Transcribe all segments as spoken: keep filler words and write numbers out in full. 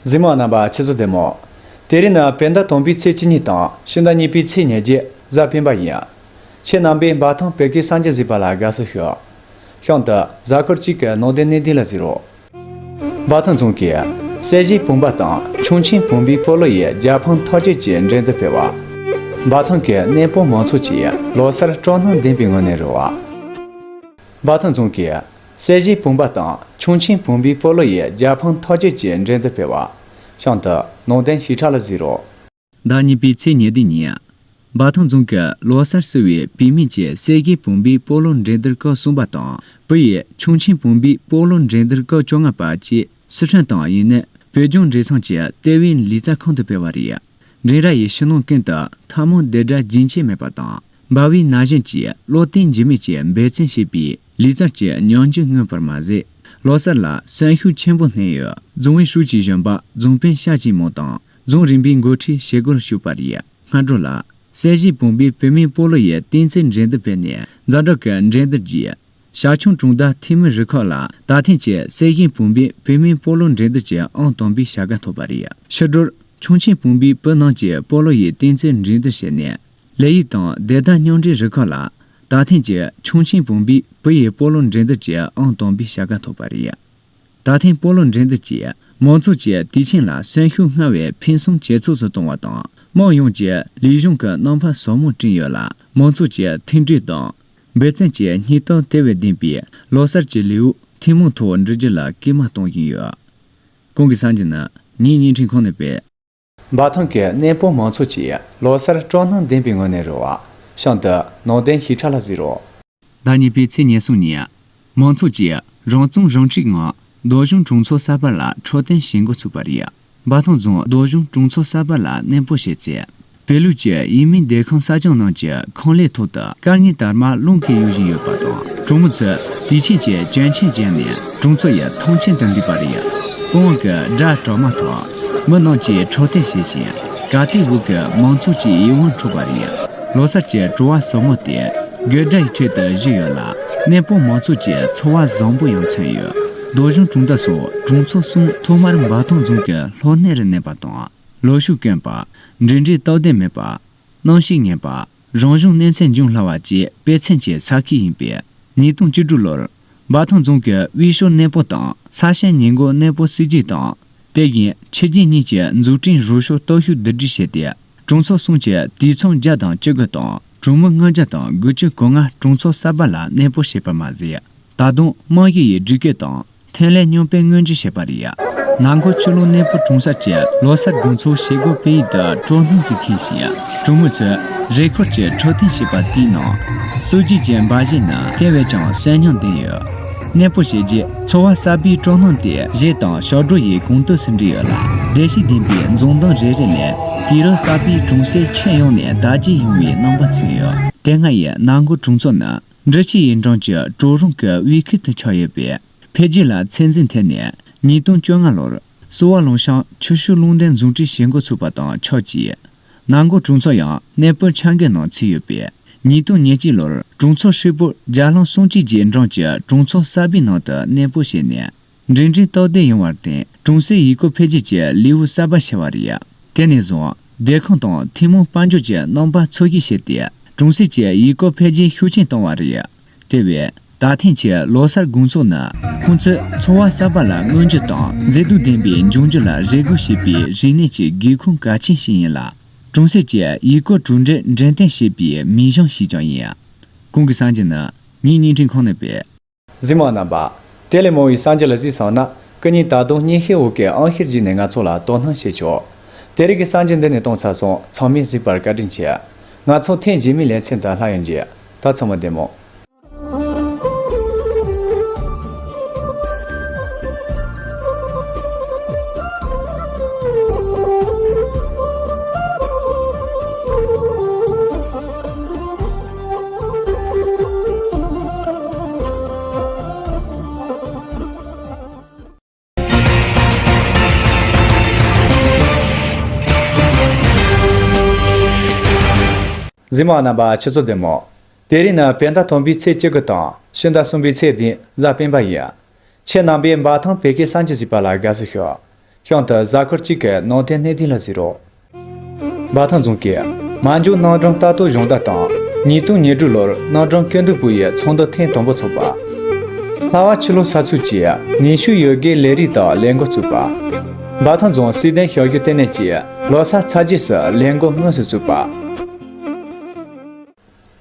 གཟིགས་མོ་རྣམ་པ་ཆུ་ཚོད་བདེ་མོ། དེ་རིང་ནི་བོད་ཟླ་དང་པོའི་ཚེས་བཅུ་གཉིས་དང་ཕྱི་ཟླ་གཉིས་པའི་ཚེས་ཉེར་བརྒྱད་གཟའ་སྤེན་པ་ཡིན། ཁྱེད་རྣམ་པས་འབའ་ཐང་བོད་སྐད་གསར་འགྱུར་གཟིགས་པ་ལ་དགའ་བསུ་ཞུ། གཤམ་དུ་གཟའ་འཁོར་གཅིག་གི་ནང་དོན་གནད་བསྡུས་ལ་གཟིགས་རོགས། འབའ་ཐང་རྫོང་གིས་སྲས་བཞིའི་བུམ་པ་དང་ཁྱུང་ཆེན་བུམ་པའི་སྤོ་ལོ་ཡི་རྒྱལ་ཕམ་ཐག་གཅོད་ཀྱི་འགྲན་བསྡུར་སྤེལ་བ། འབའ་ཐང་གི་གནས་སྤོ་མང་ཚོགས་ཀྱིས་ལོ་གསར་སྤྲོ་སྣང་ལྡན་པའི་ངང་ནས་རོལ་བ། འབའ་ཐང་རྫོང་གིས་སྲས་བཞིའི་བུམ་པ་དང་ཁྱུང་ཆེན་བུམ་པའི་སྤོ་ལོ་ཡི་རྒྱལ་ཕམ་ཐག་གཅོད་ཀྱི་འགྲན་བསྡུར་སྤེལ་བ། གཤམ་དུ་ནང་དོན་ཞིབ་ཕྲ་ལ་གཟིགས་རོགས། ཟླ་གཉིས་པའི་ཚེས་ཉེར་བདུན་ཉིན། འབའ་ཐང་རྫོང་གི་ལོ་གསར་བསུ་བའི་བུད་མེད་ཀྱི་སྲས་བཞིའི་བུམ་པའི་སྤོ་ལོ་འགྲན་བསྡུར་སྐབས་གསུམ་པ་དང་། བུ་ཡི་ཁྱུང་ཆེན་བུམ་པའི་སྤོ་ལོ་འགྲན་བསྡུར་སྐབས་བཅོ་ལྔ་པ་བཅས་སི་ཁྲོན་དང་ཡུན་ནན་བོད་ལྗོངས་འབྲེལ་ཚོགས་ཀྱི་ལྟེ་བའི་ལུས་རྩལ་ཁང་དུ་སྤེལ་བ་རེད། འགྲན་ར་ཡི་ཕྱི་ནང་ཀུན་ཏུ་ཐལ་མོ་སྡེར་སྒྲ་རྒྱུན་ཆད་མེད་པ་དང་། འབར་བའི་ན་གཞོན་གྱིས་བློ་བརྟན་འགྱུར་མེད་ཀྱིས་འབད་བརྩོན་བྱས་པའི་ལུས་རྩལ་གྱི་ཉམས་འགྱུར་མངོན་པར་མ་ཟད། ལོ་གསར་ལ་གསོན་ཤུགས་ཆེན་པོ་བསྣན་ཡོད། རྫོང་ཨུའི་ཧྲུའུ་ཅི་གཞོན་པ་རྫོང་དཔོན་ཤ་ཅིན་མོང་དང་རྫོང་རིམ་པའི་འགོ་ཁྲིད་བྱེད་སྒོར་ཞུགས་པ་རེད། སྔ་དྲོ་ལ་སྲས་བཞིའི་བུམ་པའི་བུད་མེད་སྤོ་ལོ་ཡི་རྟེན་རྩེད་འགྲན་བསྡུར་སྤེལ་ནས། ཛ་དྲག་གི་འགྲན་བསྡུར་རྗེས། ཞར་ཁྱུང་གྲོང་རྡལ་ཐིམ་མི་རུ་ཁག་ལ་ད་ཐེངས་ཀྱི་སྲས་བཞིའི་བུམ་པའི་བུད་མེད་སྤོ་ལོ་འགྲན་བསྡུར་གྱི་ཨང་དང་པོའི་བྱ་དགའ་ཐོབ་པ་རེད། ཕྱི་དྲོར་ཁྱུང་ཆེན་བུམ་པའི་བུ་རྣམས་ཀྱིས་སྤོ་ལོ་ཡི་རྟེན་རྩེད་འགྲན་བསྡུར་བྱས་ནས། ལི་ཡུལ་དང་སྡེ་བདག་མཉམ་འབྲེལ་རུ་ཁག་ལ་ད་ཐེངས་ཀྱི་ཁྱུང་ཆེན་བུམ་པའི་བུ་ཡི་སྤོ་ལོ་འགྲན་བསྡུར་གྱི་ཨང་དང་པོའི་བྱ་དགའ་ཐོབ་པ་རེད། ད་ཐེངས་སྤོ་ལོ་འགྲན་བསྡུར་གྱིས་མང་ཚོགས་ཀྱི་དུས་ཆེན་ལ་གསོན་ཤུགས་སྔར་བས་ཕུན་སུམ་ཇེ་ཚོགས་སུ་གཏོང་བ་དང་། དམངས་ཡོངས་ཀྱི་ལུས་སྦྱོང་གི་རྣམ་པ་ཟབ་མོ་བསྐྲུན་ཡོད་ལ། མང་ཚོགས་ཀྱི་མཐུན་སྒྲིལ་དང་། འབད་བརྩོན་གྱི་སྙིང་སྟོབས་དེ་བས་ལྡན་པའི་ལོ་གསར་གྱི་ལེའུ་ཐུན་མོང་ཐོག་འགྲུབ་རྒྱུ་ལ་སྐུལ་མ་གཏོང་བཞིན་ཡོད། གོང་གི་གསར་འགྱུར་ནི་ངའི་བརྙན་འཕྲིན་ཁང་ནས་སྤེལ། འབའ་ཐང་གི་གནས་སྤོ་མང་ཚོགས་ཀྱིས་ལོ་གསར་སྤྲོ་སྣང་ལྡན་པའི་ངང་ནས་རོལ་བ། གཤམ་དུ་ནང་དོན་ཞིབ་ཕྲ་ལ་གཟིགས་རོགས། ཟླ་གཉིས་པའི་ཚེས་ཉེར་གསུམ་ཉིན། མང་ཚོགས་ཀྱིས་རང་བཙན་རང་འཁྲིའི་ངང་རྡོ་གཞུང་གྲོང་ཚོ་གསར་པ་ལ་འཕྲོད་བསྟེན་བྱེད་འགོ་ཚུགས་པ་རེད། འབའ་ཐང་རྫོང་རྡོ་གཞུང་གྲོང་ཚོ་གསར་པ་ལ་གནས་སྤོ་བྱས་ཚེ། བོད་ལུགས་ཀྱི་ཡུལ་མིའི་བདེ་ཁང་གསར་རྐྱང་ནང་གི་ཁང་ལས་ཐོག་ཏུ་སྐར་ལྔའི་དར་དམར་རླུང་གིས་གཡོ་བཞིན་ཡོད་པ་དང་། གྲོང་མི་ཚོས་དུས་ཆེན་གྱི་གྱོན་ཆས་བརྒྱབ་ནས་གྲོང་ཚོ་ཡི་ཐང་ཆེན་དུ་འདུས་པ་རེད། དཔུང་བ་གི་སྒྲ་དྲག་མ་དང་། མི་རྣམས་ཀྱིས་འཕྲོད་བསྟེན་བྱེད་བཞིན། གར་སྟེགས་འོག་གི་མང་ཚོགས་ཀྱི་ཡིད་དབང་འཕྲོག་པ་རེད། ལོ་གསར་གྱི་བྲོ་བ་ཟབ་མོ་དེ་དགོད་སྒྲ་ཡི་ཁྲོད་དུ་བཞུར་ཡོད་ལ། གནས་སྤོ་མང་ཚོགས་ཀྱི་འཚོ་བ་བཟང་པོ་ཡང་མཚོན་ཡོད། རྡོ་གཞུང་གྲོང་རྡལ་སོགས་གྲོང་ཚོ་གསུམ་ཐོག་མར་འབའ་ཐང་རྫོང་གི་ལྷོ་སྣེ་རུ་གནས་པ་དང་། ལོ་ཕྱུགས་དཀོན་པ། འབྲུ་འབྲས་སྟབས་བདེ་མེད་པ། གནམ་གཤིས་ངན་པ། རང་བྱུང་གནོད་འཚེ་འབྱུང་སླ་བ་བཅས་དཔེ་མཚོན་གྱི་ས་ཁུལ་ཡིན་པས། ཉིས་སྟོང་བཅུ་དྲུག་ལོར་འབའ་ཐང་རྫོང་གི་དབུས་ཕྱོགས་གནས་སྤོ་དང་ས་ཤར་ཉེན་འགོག་གནས་སྤོ་སྲིད་ཇུས་དང་། དེ་བཞིན་ཆུ་རྒྱུད་གཉིས་ཀྱི་འཛུགས་སྐྲུན་རོགས་སྐྱོར་སྟོབས་ཤུགས་བསྡུ་སྒྲིལ་བྱས་ཏེ། གྲོང་ཚོ་གསུམ་གྱི་དུད་ཚང་བརྒྱ་དང་བཅུ་དགུ་དང་གྲོང་མི་ལྔ་བརྒྱ་དང་དགུ་བཅུ་གོ་ལྔ་གྲོང་ཚོ་གསར་པ་ལ་གནས་སྤོ་བྱས་པ་མ་ཟད། ད་དུང་རྨང་གཞི་ཡི་སྒྲིག་བཀོད་དང་། ཐོན་ལས་སྙོམས་སྤེལ་སྔོན་འཇུག་བྱས་པ་རེད། ནང་མཁོ་ཆུ་ཀླུང་གནས་སྤོ་གྲོང་གསར་གྱི་ལོ་གསར་དགོང་ཚོགས་བྱེད་སྒོ་སྤེལ་ཡུལ་དུ་སྤྲོ་སྣང་གིས་ཁེངས་ཤིང་། གྲོང་མི་ཚོས་རེས་འཁོར་གྱི་འཕྲོད་བསྟེན་བྱེད་པ་དེའི་ནང་། སྲོལ་རྒྱུན་གྱི་འབའ་གཞས་ནི་དེ་བས་ཀྱང་གསོན་ཉམས་ལྡན་ཡོད། གནས་སྤོ་བྱས་རྗེས་འཚོ་བ་གསར་པའི་སྤྲོ་སྣང་དེ་གཞས་དང་ཞབས་བྲོ་ཡིས་གང་དུ་སུ་འདྲེས་ཡོད་ལ། བདེ་སྐྱིད་ལྡན་པའི་འཛུམ་མདངས་རེ་རེ་ལས་དུས་རབས་གསར་པའི་གྲོང་གསེབ་ཁྱོན་ཡོངས་ནས་དར་རྒྱས་ཡོང་བའི་རྣམ་པ་མཚོན་ཡོད། དེ་སྔ་ཡི་ནང་མཁོ་གྲོང་ཚོ་ནི། འབྲི་ཆུ་ཡི་འགྲམ་གྱི་གྲོག་རོང་གི་དབུས་ཁུལ་དུ་ཆགས་ཡོད་པས། འཕེལ་རྒྱས་ལ་ཚོད་འཛིན་ཐེབས་ནས། ཉིས་སྟོང་བཅོ་ལྔ་ལོར། སོ་བ་ལུང་ཤང་ཆུ་ཤུར་ལུང་བསྟན་འཛུགས་སྐྲུན་བྱེད་འགོ་ཚུགས་པ་དང་ཆབས་ཅིག་ནང་མཁོ་གྲོང་ཚོ་ཡང་གནས་སྤོའི་འཆར་འགོད་ནང་ཚུད་ཡོད་པས། ཉིས་སྟོང་ཉེར་གཅིག་ལོར་གྲོང་ཚོ་ཧྲིལ་པོར་རྒྱ་ལྷམ་གསུམ་གཅིག་གི་འགྲམ་གྱི་གྲོང་ཚོ་གསར་པའི་ནང་དུ་གནས་སྤོ་བྱས་ནས། འབྲིང་འབྲིང་སྟབས་བདེ་ཡོང་བར་བརྟེན། གྲོང་གསེབ་ཡུལ་སྐོར་འཕེལ་རྒྱས་ཀྱི་ལེའུ་གསར་པ་ཕྱེ་བ་རེད། དེ་ནས་བཟུང་སྡོད་ཁང་དང་ཐུན་མོང་དཔལ་འབྱོར་གྱི་རྣམ་པ་འཚོལ་ཞིབ་བྱས་ཏེ། གྲོང་གསེབ་ཀྱི་ཡུལ་སྐོར་འཕེལ་རྒྱས་ཤུགས་ཆེན་བཏང་བ་རེད། དེ་བས་ད་ཐེངས་ཀྱི་ལོ་གསར་དགོང་ཚོགས་ནི། ཁོང་ཚོས་འཚོ་བ་གསར་པ་ལ་མངོན་གྱུར་དང་མཛེས་སྡུག་ལྡན་པའི་འབྱུང་འགྱུར་ལ་རེ་སྒུག་བྱེད་པའི་རིག་གནས་ཀྱི་སྒེའུ་ཁུང་གལ་ཆེན་ཞིག་ཡིན་ལ། གྲོང་གསེབ་ཀྱི་ཡུལ་སྐོར་གྲུབ་འབྲས་འགྲེམས་སྟོན་བྱེད་པའི་མིང་བྱང་ཞིག་ཀྱང་ཡིན། གོང་གི་གསར་འགྱུར་ནི་ངའི་བརྙན་འཕྲིན་ཁང་ནས་སྤེལ། གཟིགས་མོ་རྣམ་པ། དེ་ལས་མང་བའི་གསར་འགྱུར་ལ་གཟིགས་སོང་ན། སྐུ་ཉིད་ད་དུང་བརྙན་ཤེལ་འོག་གི་ཨང་ཤེལ་བརྒྱུད་ནས་ང་ཚོ་ལ་དོ་སྣང་བྱེད་ཆོག་དེ་རིང་གི་གསར་འགྱུར་འདི་ནས་གཏོང་ཚར་སོང་། ཚང་མས་གཟིགས་པར་བཀའ་དྲིན་ཆེ། ང་ཚོ་ཐེངས་རྗེས་མའི་ལེ་ཚན་དུ་སླར་ཡང་མཇལ། ད་ཚང་མ་བདེ་མོ། གཟིགས་མོ་རྣམ་པ་ཆུ་ཚོད་བདེ་མོ། དེ་རིང་ནི་བོད་ཟླ་དང་པོའི་ཚེས་བཅུ་དགུ་དང་ཕྱི་ཟླ་གསུམ་པའི་ཚེས་བདུན་གཟའ་སྤེན་པ་ཡིན། ཁྱེད་རྣམ་པས་འབའ་ཐང་བོད་སྐད་གསར་འགྱུར་གཟིགས་པ་ལ་དགའ་བསུ་ཞུ། གཤམ་དུ་གཟའ་འཁོར་གཅིག་གི་ནང་དོན་གནད་བརྡ་ལ་གཟིགས་རོགས། འབའ་ཐང་རྫོང་གིས་མ་འཇོག་སྣུམ་འདྲེན་ལྟ་རྟོག་སྦྱོང་བརྡར་དང་། ཉིས་སྟོང་ཉེར་དྲུག་ལོར་སྣུམ་འདྲེན་སྐྱིན་འདུག་པུའུ་ཡི་ཚོགས་འདུ་ཐེངས་དང་པོ་འཚོགས་པ། ལྷ་བ་ཕྱི་ལོགས་ས་ཚུགས་ཀྱིས་ནུས་ཤུགས་ཡོད་དགུའི་ལས་རིགས་དང་ལས་འགུལ་བཙུགས་པ། འབའ་ཐང་རྫོང་སྲིད་དོན་ཞབས་ཞུ་ལྟེ་གནས་ཀྱིས་ལོ་གསར་ཚར་རྗེས་སུ་ལས་འགུལ་དངོས་སུ་བཙུགས་པ།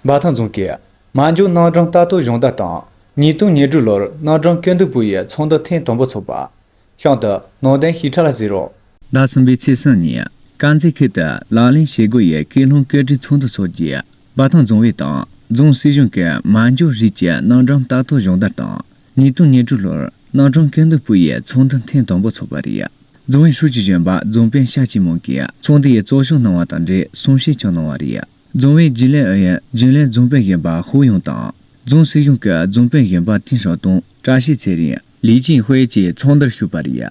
འབའ་ཐང་རྫོང་གིས་མ་འཇོག་སྣུམ་འདྲེན་ལྟ་རྟོག་སྦྱོང་བརྡར་དང་། ཉིས་སྟོང་ཉེར་དྲུག་ལོར་སྣུམ་འདྲེན་སྐྱིན་འདུག་པུའུ་ཡི་ཚོགས་འདུ་ཐེངས་དང་པོ་འཚོགས་པ། གཤམ་དུ་ནང་དོན་ཞིབ་ཕྲ་ལ་གཟིགས་རོགས། ཟླ་གསུམ་པའི་ཚེས་གསུམ་ཉིན་དཀར་མཛེས་ཁུལ་དུ་ལག་ལེན་བྱེད་སྒོ་ཡི་སྐུལ་སློང་བཀོད་སྒྲིག་ཚོགས་འདུ་འཚོགས་རྗེས། འབའ་ཐང་རྫོང་ཨུད་དང་རྫོང་སྲིད་གཞུང་གིས་མ་འཇོག་རིགས་ཀྱི་སྣུམ་འདྲེན་ལྟ་རྟོག་སྦྱོང་བརྡར་དང་། ཉིས་སྟོང་ཉེར་དྲུག་ལོར་སྣུམ་འདྲེན་སྐྱིན་འདུག་པུའུ་ཡི་ཚོགས་འདུ་ཐེངས་དང་པོ་འཚོགས་པ་རེད། རྫོང་ཨུད་ཧྲུའུ་ཅི་གཞོན་པ་རྫོང་དཔོན་ཤ་ཅི་མོང་གིས་ཚོགས་འདུ་ཡི་གཙོ་སྐྱོང་གནང་བ་དང་འབྲེལ་གསུང་བཤད་ཀྱང་གནང་བ་རེད། རྫོང་ཨུད་རྒྱུན་ལས་ཨུ་ཡོན་རྒྱུན་ལས་རྫོང་དཔོན་གཞོན་པ་ཧུའུ་ཡུང་དང་། རྫོང་སྲིད་གཞུང་གི་རྫོང་དཔོན་གཞོན་པ་ཏིན་ཧྲའོ་ཏུང་། བཀྲ་ཤིས་ཚེ་རིང་། ལི་ཅིན་ཧུའེ་བཅས་ཚོགས་འདུར་ཞུགས་པ་རེད།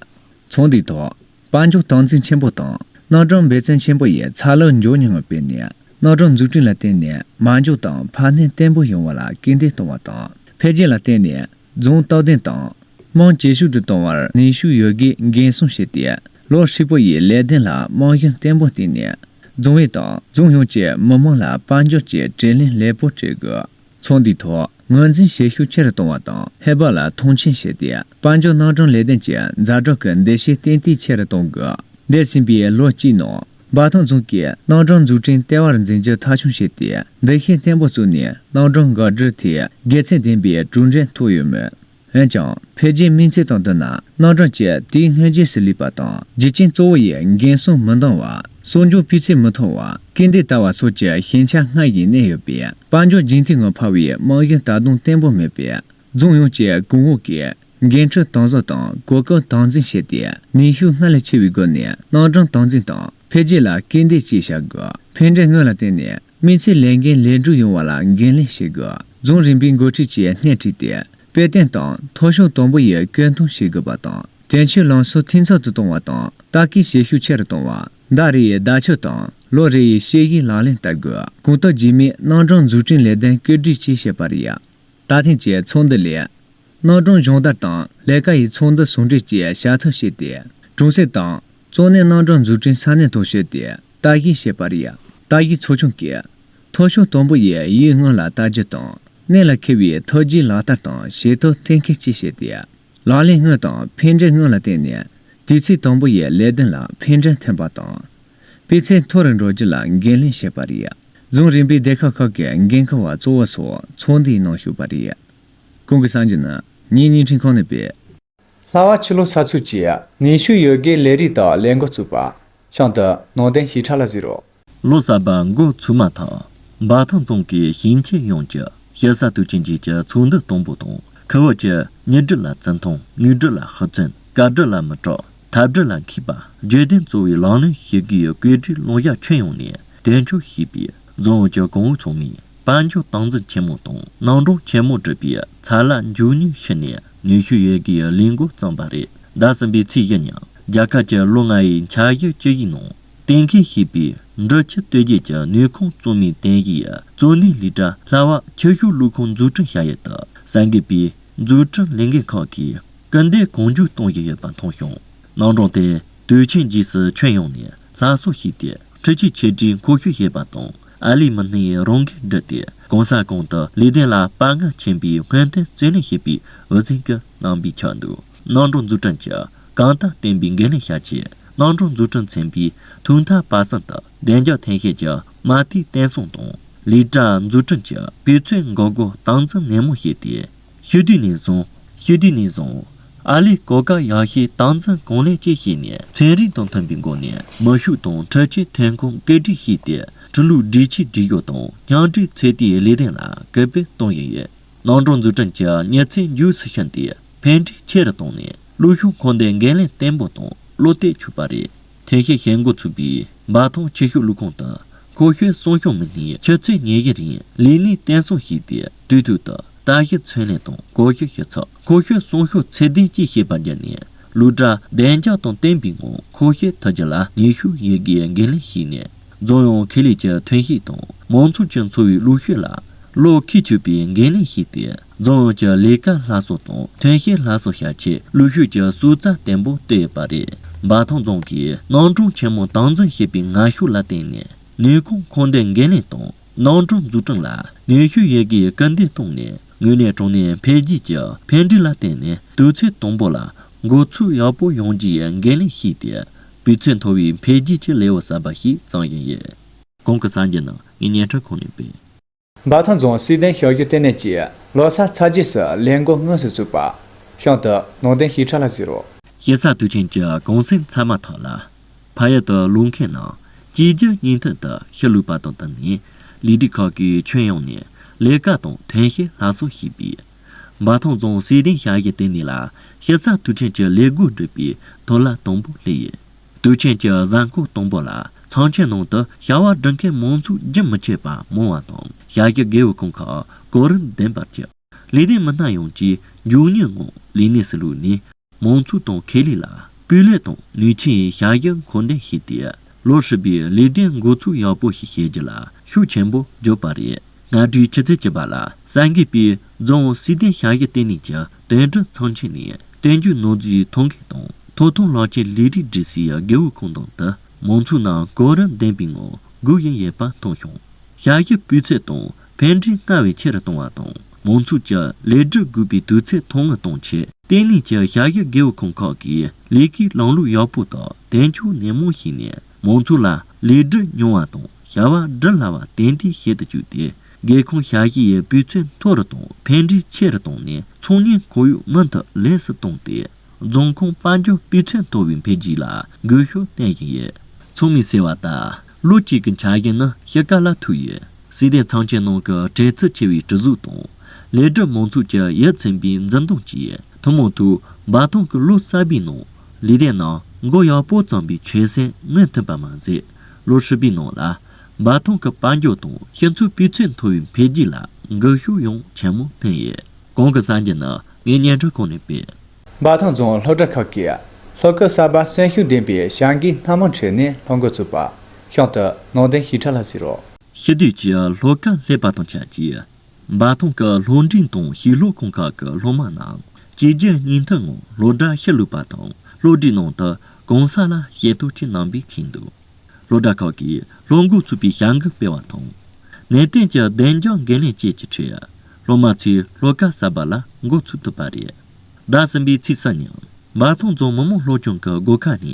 ཚོགས་འདུའི་ཐོག་དཔལ་འབྱོར་སྟངས་འཛིན་ཆེན་པོ་དང་། སྣུམ་འདྲེན་འབད་བརྩོན་ཆེན་པོ་ཡིས་ཚ་ལུད་མགྱོགས་མྱུར་ངང་སྤེལ་ནས། སྣུམ་འདྲེན་འཛུགས་སྐྲུན་ལ་བརྟེན་ནས་མ་འཇོག་དང་འཕར་སྣོན་བརྟན་པོ་ཡོང་བ་ལ་སྐུལ་འདེད་གཏོང་བ་དང་། འཕེལ་རྒྱས་ལ་བརྟེན་ནས་རྫོང་སྟོབས་ལྡན་དང་། དམངས་ཇེ་ཕྱུག་ཏུ་གཏོང་བར་ནུས་ཤུགས་ཡོད་དགུས་འགན་སྲུང་བྱས་ཏེ། ལོ་ཧྲིལ་པོ་ཡི་ལས་དོན་ལ་རྨང་གཞི་བརྟན་པོ་བཏིང་ནས། རྫོང་ཨུད་དང་རྫོང་ཡོངས་ཀྱི་མི་དམངས་ལ་དཔལ་འབྱོར་གྱི་དྲིན་ལན་ལེགས་པོ་སྤྲོད་དགོས། ཚོགས་འདུའི་ཐོག་ངོས་འཛིན་བྱེད་ཤུགས་ཆེ་རུ་གཏོང་བ་དང་། ཧེ་བག་ལ་མཐོང་ཆེན་བྱས་ཏེ། དཔལ་འབྱོར་སྣུམ་འདྲེན་ལས་དོན་གྱི་ཛ་དྲག་གི་འདུ་ཤེས་ཏན་ཏིག་ཆེ་རུ་གཏོང་དགོས། འདས་ཟིན་པའི་ལོ་གཅིག་ནང་འབའ་ཐང་རྫོང་གིས་སྣུམ་འདྲེན་འཛུགས་སྐྲུན་ལྟེ་བར་འཛིན་རྒྱུ་མཐའ་འཁྱོངས་བྱས་ཏེ། འདུ་ཤེས་བརྟན་པོ་བཙུགས་ནས་སྣུམ་འདྲེན་འགག་སྒྲོལ་ཐད་དགེ་མཚན་ལྡན་པའི་གྲུབ་འབྲས་ཐོབ་ཡོད་མོད། འོན་ཀྱང་། འཕེལ་རྒྱས་དམིགས་ཚད་དང་བསྟུན་ན། སྣུམ་འདྲེན་གྱི་དུས་སྔ་རྗེས་སུ་སླེབས་པ་དང་། རྒྱུ་རྐྱེན་གཙོ་བོ་ཡི་འགན་སྲུང་མི་འདང་བ། གསོག་འཇོག་སྤུས་ཚད་མི་མཐོ་བ། སྐུལ་འདེད་ལྟ་བ་སོགས་ཀྱི་ཞན་ཆ་སྔར་བཞིན་གནས་ཡོད་པས། དཔལ་འབྱོར་རྒྱུན་མཐུད་ངང་འཕར་བའི་རྨང་གཞི་ད་དུང་བརྟན་པོ་མེད་པས། རྫོང་ཡོངས་ཀྱི་གོང་འོག་གིས་འགན་འཁྲི་དམ་བཟུང་དང་གོ་སྐབས་དམ་འཛིན་བྱས་ཏེ། ནུས་ཤུགས་སྔར་ལས་ཆེ་བའི་སྒོ་ནས་སྣུམ་འདྲེན་དམ་འཛིན་དང་འཕེལ་རྒྱས་ལ་སྐུལ་འདེད་བཅས་བྱ་དགོས། ཕན་འབྲས་དངོས་ལ་བརྟེན་ནས་དམིགས་ཚད་ལས་འགན་ལེགས་གྲུབ་ཡོང་བ་ལ་འགན་ལེན་བྱེད་དགོས། རྫོང་རིམ་པའི་འགོ་ཁྲིད་ཀྱིས་སྣེ་ཁྲིད་དེ། དཔེ་སྟོན་དང་མཐོ་ཤོས་དང་པོ་ཡི་སྐུལ་གཏོང་བྱེད་དགོས་པ་དང་། དོན་འཁྱོལ་ལམ་སྲོལ་འཐུས་ཚང་དུ་གཏོང་བ་དང་། ལྟ་སྐུལ་བྱེད་ཤུགས་ཆེ་རུ་གཏོང་བ། ཟླ་རེའི་བརྡ་ཁྱབ་དང་ལོ་རེའི་དཔྱད་ཞིབ་ལག་ལེན་བསྟར་དགོས། གོང་དུ་རྗེས་མའི་སྣུམ་འདྲེན་འཛུགས་སྐྲུན་ལས་དོན་བཀོད་སྒྲིག་བཅས་བྱས་པ་རེད། ད་ཐེངས་ཀྱི་ཚོགས་འདུ་ལས། སྣུམ་འདྲེན་སྦྱོང་བརྡར་དང་ལས་ཀ་ཡི་ཚོགས་འདུ་ཟུང་འབྲེལ་གྱིས་བྱ་ཐབས་སྤྱད་དེ། གྲོང་གསེབ་དང་གཙོ་གནད་སྣུམ་འདྲེན་འཛུགས་སྐྲུན་ས་གནས་ཐོག་བྱས་ཏེ་ལྟ་ཞིབ་བྱས་པ་རེད། ལྟ་ཞིབ་ཚོགས་ཆུང་གིས། མཐོ་ཤོས་དང་པོ་ཡི་ཡིག་སྔོན་ལ་ལྟ་རྒྱུ་དང་། གནད་ལ་འཁེལ་བའི་ཐབས་ཇུས་ལག་བསྟར་དང་བྱེད་ཐབས་གཏན་འཁེལ་བཅས་བྱས་ཏེ། ལག་ལེན་དངོས་དང་ཕན་འབྲས་དངོས་ལ་བརྟེན་ནས། དུས་ཚོད་དང་པོ་ཡི་ལས་དོན་ལ་ཕན་འབྲས་ཐོན་པ་དང་། སྤུས་ཚད་མཐོ་རུ་འགྲོ་རྒྱུ་ལ་འགན་ལེན་བྱས་པ་རེད། རྫོང་རིམ་པའི་སྡེ་ཁག་ཁག་གི་འགན་འཁུར་བ་གཙོ་བོ་སོགས་ཚོགས་འདུའི་ནང་ཞུགས་པ་རེད། གོང་གི་གསར་འགྱུར་ནི་ངའི་བརྙན་འཕྲིན་ཁང་ནས་སྤེལ། ལྷ་བ་ཕྱི་ལོགས་ས་ཚུགས་ཀྱིས་ནུས་ཤུགས་ཡོད་དགུའི་ལས་རིགས་དང་ལས་འགུལ་བཙུགས་པ། གཤམ་དུ་ནང་དོན་ཞིབ་ཕྲ་ལ་གཟིགས་རོགས། ལོ་གསར་པ་འགོ་ཚུགས་མ་ཐག་འབའ་ཐང་རྫོང་གིས་ཞིང་ཆེན་ཡོངས་ཀྱི་དཔྱད་གསར་དུས་ཆེན་རྗེས་ཀྱི་ཚོགས་འདུ་དང་པོ་དང་། ཁུ་བོ་ཀྱི་ཉི་སྦྲུལ་ལ་བརྩི་མཐོང་། ནུས་སྦྲུལ་ལ་ཤི་ཚུན། སྐར་སྦྲུལ་ལ་མི་སྐྲག་ཐབས་སྦྲུལ་ལ་མཁས་པ། བརྗོད་དོན་གཙོ་བོའི་ལག་ལེན་ཞིབ་དགུའི་བཀོད་སྒྲིག་ལུང་བཞག་ཁྱོན་ཡོངས་ནས་དོན་འཁྱོལ་བྱས་པའི་རྫོང་ཨུད་ཀྱི་གོང་འོག་ཚང་མས་དཔལ་འབྱོར་སྟངས་འཛིན་ཆེན་མོ་དང་སྣུམ་འདྲེན་ཆེན་མོ་གྲུབ་པའི་ཚ་ལ་མགྱོགས་མྱུར་ཤི་ནས་ནུས་ཤུགས་ཡོད་དགུའི་ལས་འགུལ་བརྩམས་པ་རེད། ཟླ་གསུམ་པའི་ཚེས་བཞི་ཉིན་རྒྱལ་ཁབ་ཀྱི་ལོ་ལྔ་ཡི་འཆར་གཞི་སྤྱི་གཞིའི་ནང་གཏན་འཁེལ་བྱས་པའི་འབྲི་ཆུ་སྟོད་རྒྱུད་ཀྱི་ནུས་ཁུངས་བཙོང་མའི་རྟེན་གཞིའི་གཙོ་གནད་ལས་གྲྭ་ལྷ་བ་ཆུ་ཤུགས་ལུད་ཁང་འཛུགས་སྐྲུན་བྱ་ཡུལ་དུ་གསར་འགོད་པས་འཛུགས་སྐྲུན་ལས་འགུལ་ཁག་གིས་སྐུལ་འདེད་གང་མགྱོགས་གཏོང་བཞིན་ཡོད་པ་མཐོང་བྱུང་། སྣུམ་འདྲེན་དེ་དུས་ཆེན་རྗེས་སུ་ཁྱོན་ཡོངས་ནས་སླར་གསོ་བྱས་ཏེ། འཕྲུལ་ཆས་ཆེ་གྲས་མཁོ་ཤོས་བྱེད་པ་དང་། ཨ་ལས་མི་སྣའི་རང་འགུལ་བསྒྲུབས་ཏེ། གང་ས་གང་དུ་ལས་དོན་ལ་དཔའ་ངར་ཆེན་པོས་སྔོན་ཐོན་བརྩོན་ལེན་བྱེད་པའི་འོད་ཟེར་གྱི་རྣམ་པས་ཁྱབ་འདུག་སྣུམ་འདྲེན་འཛུགས་སྐྲུན་གྱི་གང་ལྟར་བརྟན་པའི་འགན་ལེན་བྱ་ཆེད། སྣུམ་འདྲེན་འཛུགས་སྐྲུན་ཚན་པས་ཐོག་མཐའ་བར་གསུམ་དུ་བདེ་འཇགས་ཐོན་སྐྱེད་ཀྱི་མ་མཐའི་བརྟན་སྲུང་དང་། ལས་གྲྭ་འཛུགས་སྐྲུན་གྱི་དུས་ཚོད་འགག་སྒོ་སྟངས་འཛིན་ནན་མོ་བྱས་ཏེ། ཕྱི་དུས་ནས་བཟུང་། ཕྱི་དུས་ནས་བཟུང་། ཨ་ལས་གོ་སྐབས་ཡག་ཤོས་སྟངས་འཛིན་གང་ལེགས་བཅས་བྱས་ནས། ཚན་རིག་དང་མཐུན་པའི་སྒོ་ནས་མི་ཤུགས་དང་འཕྲུལ་ཆས་ཐོན་ཁུངས་བཀོད་སྒྲིག་བྱས་ཏེ། འཕྲུལ་ལུགས་སྒྲིག་ཆས་སྒྲིག་གཞི་དང་། མཉམ་འབྲེལ་ཚོད་ལྟའི་ལས་དོན་ལ་སྐུལ་སྤེལ་གཏོང་བཞིན་ཡོད། སྣུམ་འདྲེན་འཛུགས་སྐྲུན་གྱི་མྱུར་ཚད་མགྱོགས་སུ་ཕྱིན་ཏེ། ཕན་འབྲས་ཆེ་རུ་བཏང་ནས། ལུད་ཤུགས་མཁོ་འདོན་འགན་ལེན་བརྟན་པོ་དང་བློ་གཏད་ཆོད་པ་རེད། ཐོན་སྐྱེད་བྱེད་འགོ་ཚུགས་པའི་འབའ་ཐང་ཆུ་ཤུགས་ལུད་ཁང་དུ། མཁོ་ཤོས་གསུམ་བྱུང་མི་སྣས་ཆུ་ཚོད་ཉེར་བཞི་རིང་ལས་གནས་བརྟན་སྲུང་བྱས་ཏེ། དུས་ཐོག་ཏུ་ལྟ་ཞིབ་ཚོད་ལེན་དང་གོ་ཞིབ་ཞིབ་ཚགས། མཁོ་ཤོས་གསུམ་བྱུང་ཚད་ལྡན་བཅས་བྱེད་པར་བརྒྱུད་ནས། ལུད་གྲྭ་བདེ་འཇགས་དང་བརྟན་པའི་ངང་མཁོ་ཤོས་ཐོབ་རྒྱུ་ལ་ནུས་ཤུགས་ཡོད་དགུའི་འགན་ལེན་བྱས་ནས། རྫོང་ཡོངས་ཁེ་ལས་ཀྱི་ཐོན་སྐྱེད་དང་མང་ཚོགས་ཀྱི་འཚོ་བའི་ལུད་ཤུགས་ལ་བློ་ཁེལ་ཆོག་པའི་འགན་ལེན་བྱས་ཏེ། རྫོང་ཡོངས་ཀྱི་ལས་ཀ་སླར་གསོ་དང་ཐོན་སྐྱེད་སླར་གསོ་བྱ་ཆེད་ལུད་ཤུགས་ཀྱི་སྲོག་རྩ་བརྟན་པོ་བཏོད་ཡོད་པ་རེད། འབའ་ཐང་རྫོང་གིས་གནམ་གྲུ་ཆེན་མོ་སྟངས་འཛིན་བྱེད་པའི་ངར་ཤུགས་ལ་བརྟེན་ནས་ནུས་ཁུངས་མཁོ་འདོན་འགན་ལེན་དང་གནམ་གྲུ་འཛུགས་སྐྲུན་ལ་ནུས་ཤུགས་ཡོད་རྒུས་སྐུལ་འདེད་བཏང་ནས་དངོས་གནས་དྲང་གནས་འཕེལ་རྒྱས་ཀྱི་འཕེལ་འགྲིབ་ལ་བརྟེན་ནས་དུས་ཚོད་དང་པོ་ལ་འགོ་ཚུགས་ཡག་པོ་ཡོང་རྒྱུའི་འགན་ལེན་བྱས་ཏེ་སྤུས་ཚད་མཐོ་བའི་འཕེལ་རྒྱས་ཀྱི་ལེའུ་གསར་པ་ཞིག་བརྩམས་བཞིན་ཡོད། གོང་གི་གསར་འགྱུར་རྣམས་ངས་སྙན་གྲགས་ཁོང་ནས་སྤེལ། འབའ་ཐང་རྫོང་སྲིད་དོན་ཞབས་ཞུ་ལྟེ་གནས་ཀྱིས་ལོ་གསར་ཚར་རྗེས་སུ་ལས་འགུལ་དངོས་སུ་བཙུགས་པ། གཤམ་དུ་ནང་དོན་ཞིབ་ཕྲ་ལ་གཟིགས་རོགས། དཔྱིད་གསར་དུས་ཆེན་གྱི་གུང་སེང་ཚར་མ་ཐག་ལ། ཕ་ཡུལ་དུ་ལོག་མཁན་རྣམས་གཅིག་གྱུར་ཉིན་ཐོ་དུ་ཕྱིར་ལོག་པ་དང་བསྟུན་ནས་ལས་སྡེ་ཁག་གིས་ཁྱོན་ཡོངས་ནས་ལས་ཀ་དང་ཐོན་སྐྱེད་སླར་གསོ་བྱས་པས། འབའ་ཐང་རྫོང་སྲིད་དོན་ཞབས་ཞུ་ལྟེ་གནས་ལ་དཔྱིད་གསར་དུས་ཆེན་གྱི་ལས་འགུལ་སྒྲུབ་པའི་ཐོ་ལམ་དང་པོ་སླེབས་ཡོད། དུས་ཆེན་གྱི་གཟའ་འཁོར་དང་པོ་ལ་ཚོགས་ཆེན་ནང་དུ་བྱ་བ་སྒྲུབ་མཁན་མང་ཚོགས་རྒྱུན་མི་ཆད་པར་མང་བ་དང་ཞབས་ཞུ་དགེ་འོས་ཁང་ཁག་གོ་རིམ་ལྡན་པར་གྱུར། ལས་སྡེ་མི་སྣ་ཡོངས་ཀྱིས་མགྱོགས་མྱུར་ངང་ལས་གནས་སུ་ལོག་ནས་མང་ཚོགས་དང་ཁེ་ལས་ལ་སྤུས་ལེགས་དང་ནུས་ཆེའི་ཞབས་ཞུ་མཁོ་འདོན་བྱས་ཏེ་ལོ་ཧྲིལ་པོའི་ལས་དོན་འགོ་ཚུགས་ཡག་པོ་ཞིག་བྱེད་རྒྱུ་ལ་ཤུགས་ཆེན་པོ་བརྒྱབ་པ་རེད། སྔ་དྲོའི་ཆུ་ཚོད་བཅུ་པ་ལ་གསར་འགོད་པས་རྫོང་སྲིད་དོན་ཞབས་ཞུ་ལྟེ་གནས་ཀྱི་དོན་གྲུབ་ཚང་ཆེན་ནས་བསྟན་འགྱུར་ནོར་བུའི་ཐོ་འགོད་དང་ཐོབ་ཐང་ལག་ཁྱེར་ལས་རིགས་སྒྲིག་སའི་དགེ་འོས་ཁང་དང་དུ་མང་ཚོགས་རྣམས་གོ་རིམ་ལྡན་པའི་ངང་སྒུག་བཞིན་ཡོད་པ་མཐོང་བྱུང་། ཞབས་ཞུ་སྤུས་ཚད་དང་ཕན་འབྲས་སྔར་བས་ཆེ་རུ་གཏོང་བ་དང་མང་ཚོགས་ཀྱི་ལས་སྒྲུབ་དགོས་པའི་དུས་ཚོད་ཐུང་ངུ་གཏོང་ཆེད་ལྟེ་གནས་ཀྱི་ཞབས་ཞུ་དགེ་འོས་ཁང་ཁག་གིས་ལས་ཀའི་ལམ་ལུགས་ཡག་པོ་དང་དོན་འཁྱོལ་ནན་མོ་བྱས་ནས། མང་ཚོགས་ལ་ལས་སྒྲུབ་མྱོང་བ་དང་བྱ་བ་སྒྲུབ་སླ་བ་ཏན་ཏིག་བྱེད་དུ་བཅུག་སྟེ། སྒེར་ཁོངས་ཞབས་ཞུ་ཡི་སྤུས་ཚད་མཐོ་རུ་དང་ཕན་འབྲས་ཆེ་རུ་བཏང་ནས་ཚོང་གཉེར་ཁོར་ཡུག་མུ་མཐུད་ལེགས་སུ་བཏང་སྟེ། རྫོང་ཁོངས་དཔལ་འབྱོར་སྤུས་ཚད་མཐོ་བའི་འཕེལ་རྒྱས་ལ་སྒུལ་ཤུགས་བསྟན་བཞིན་ཡོད། ཚང་མས་ཟེར་བ་ལྟར་ལོ་གཅིག་གི་འཆར་གཞི་ནི་གཤིས་ཀ་ལ་ཐུག་ཡོད། སྲིད་དོན་ཚོགས་ཆེན་ནང་གི་དྲན་ཚུལ་ཆེ་བའི་གྲུ་གཟུགས་དང་། ལས་སྒྲུབ་མང་ཚོགས་ཀྱི་ཡིད་ཚིམ་པའི་འཛུམ་མདངས་ཀྱིས་ཐུན་མོང་ཐོག་འབའ་ཐང་གི་ལོ་གསར་པའི་ནང་ལས་དོན་ནང་འགོ་ཡག་པོ་བརྩམས་པའི་ཆོད་སེམས་མངོན་ཐུབ་པ་མ་ཟད། ལོ་ཧྲིལ་པོའི་ནང་ལ་འབའ་ཐང་གི་དཔལ་འབྱོར་དང་སྤྱི་ཚོགས་སྤུས་ཚད་མཐོ་བའི་འཕེལ་རྒྱས་ལ་སྒུལ་ཤུགས་ཡང་ཆེན་མོ་བསྣན་ཡོད། གོང་གི་གསར་འགྱུར་ནི་ངས་སྙན་སྒྲོན་ཁང་ནས་སྤེལ། འབའ་ཐང་རྫོང་སློབ་གྲྭ་ཁག་གིས་སློབ་སྐབས་གསར་པ་གསོན་ཤུགས་ལྡན་པའི་བྱ་འགུལ་སྣ་མང་ཁྲོད་ནས་སློབ་འགོ་བཙུགས་པ། གཤམ་དུ་ནང་དོན་ཞིབ་ཕྲ་ལ་གཟིགས་རོགས། སྤྱི་འཐུས་ཀྱི་སློབ་སྐབས་སླེབས་པ་དང་ཆབས་ཅིག་འབའ་ཐང་གི་སློབ་འབྲིང་དང་ཞིང་སློབ་ཁང་ཁག་གི་སློབ་མ་རྣམས་གཅིག་གྱུར་ཉིན་ཐོའི་ངང་སློབ་གྲྭར་ཕྱིར་ལོག་པ་དང་སློབ་གྲྭའི་ནང་དུ་གང་ཟག་ལ་ཞེ་ཐོག་ཅིག་གནང་བའི་ཁེངས་འདུག་སློབ་གྲྭ་ཁག་གིས་སློབ་འགོ་ཚུགས་པའི་བྱ་འགུལ་སྤེལ་བ་དང་། ནན་ཏན་གྱི་བདེ་འཇགས་འགན་ལེན་བཅས་ཀྱི་ཁྲོད་སློབ་མ་ཚོས་སློབ་སྐབས་གསར་པ་ལ་འགོ་ཚུགས་ཐུབ་པ་རེད། ཟླ་གསུམ་པའི་ཚེས་གསུམ་ཉིན་འབའ་ཐང་རྫོང་མི་དམངས་སློབ་ཆུང་གི་སྒོ་ཁ་ནས་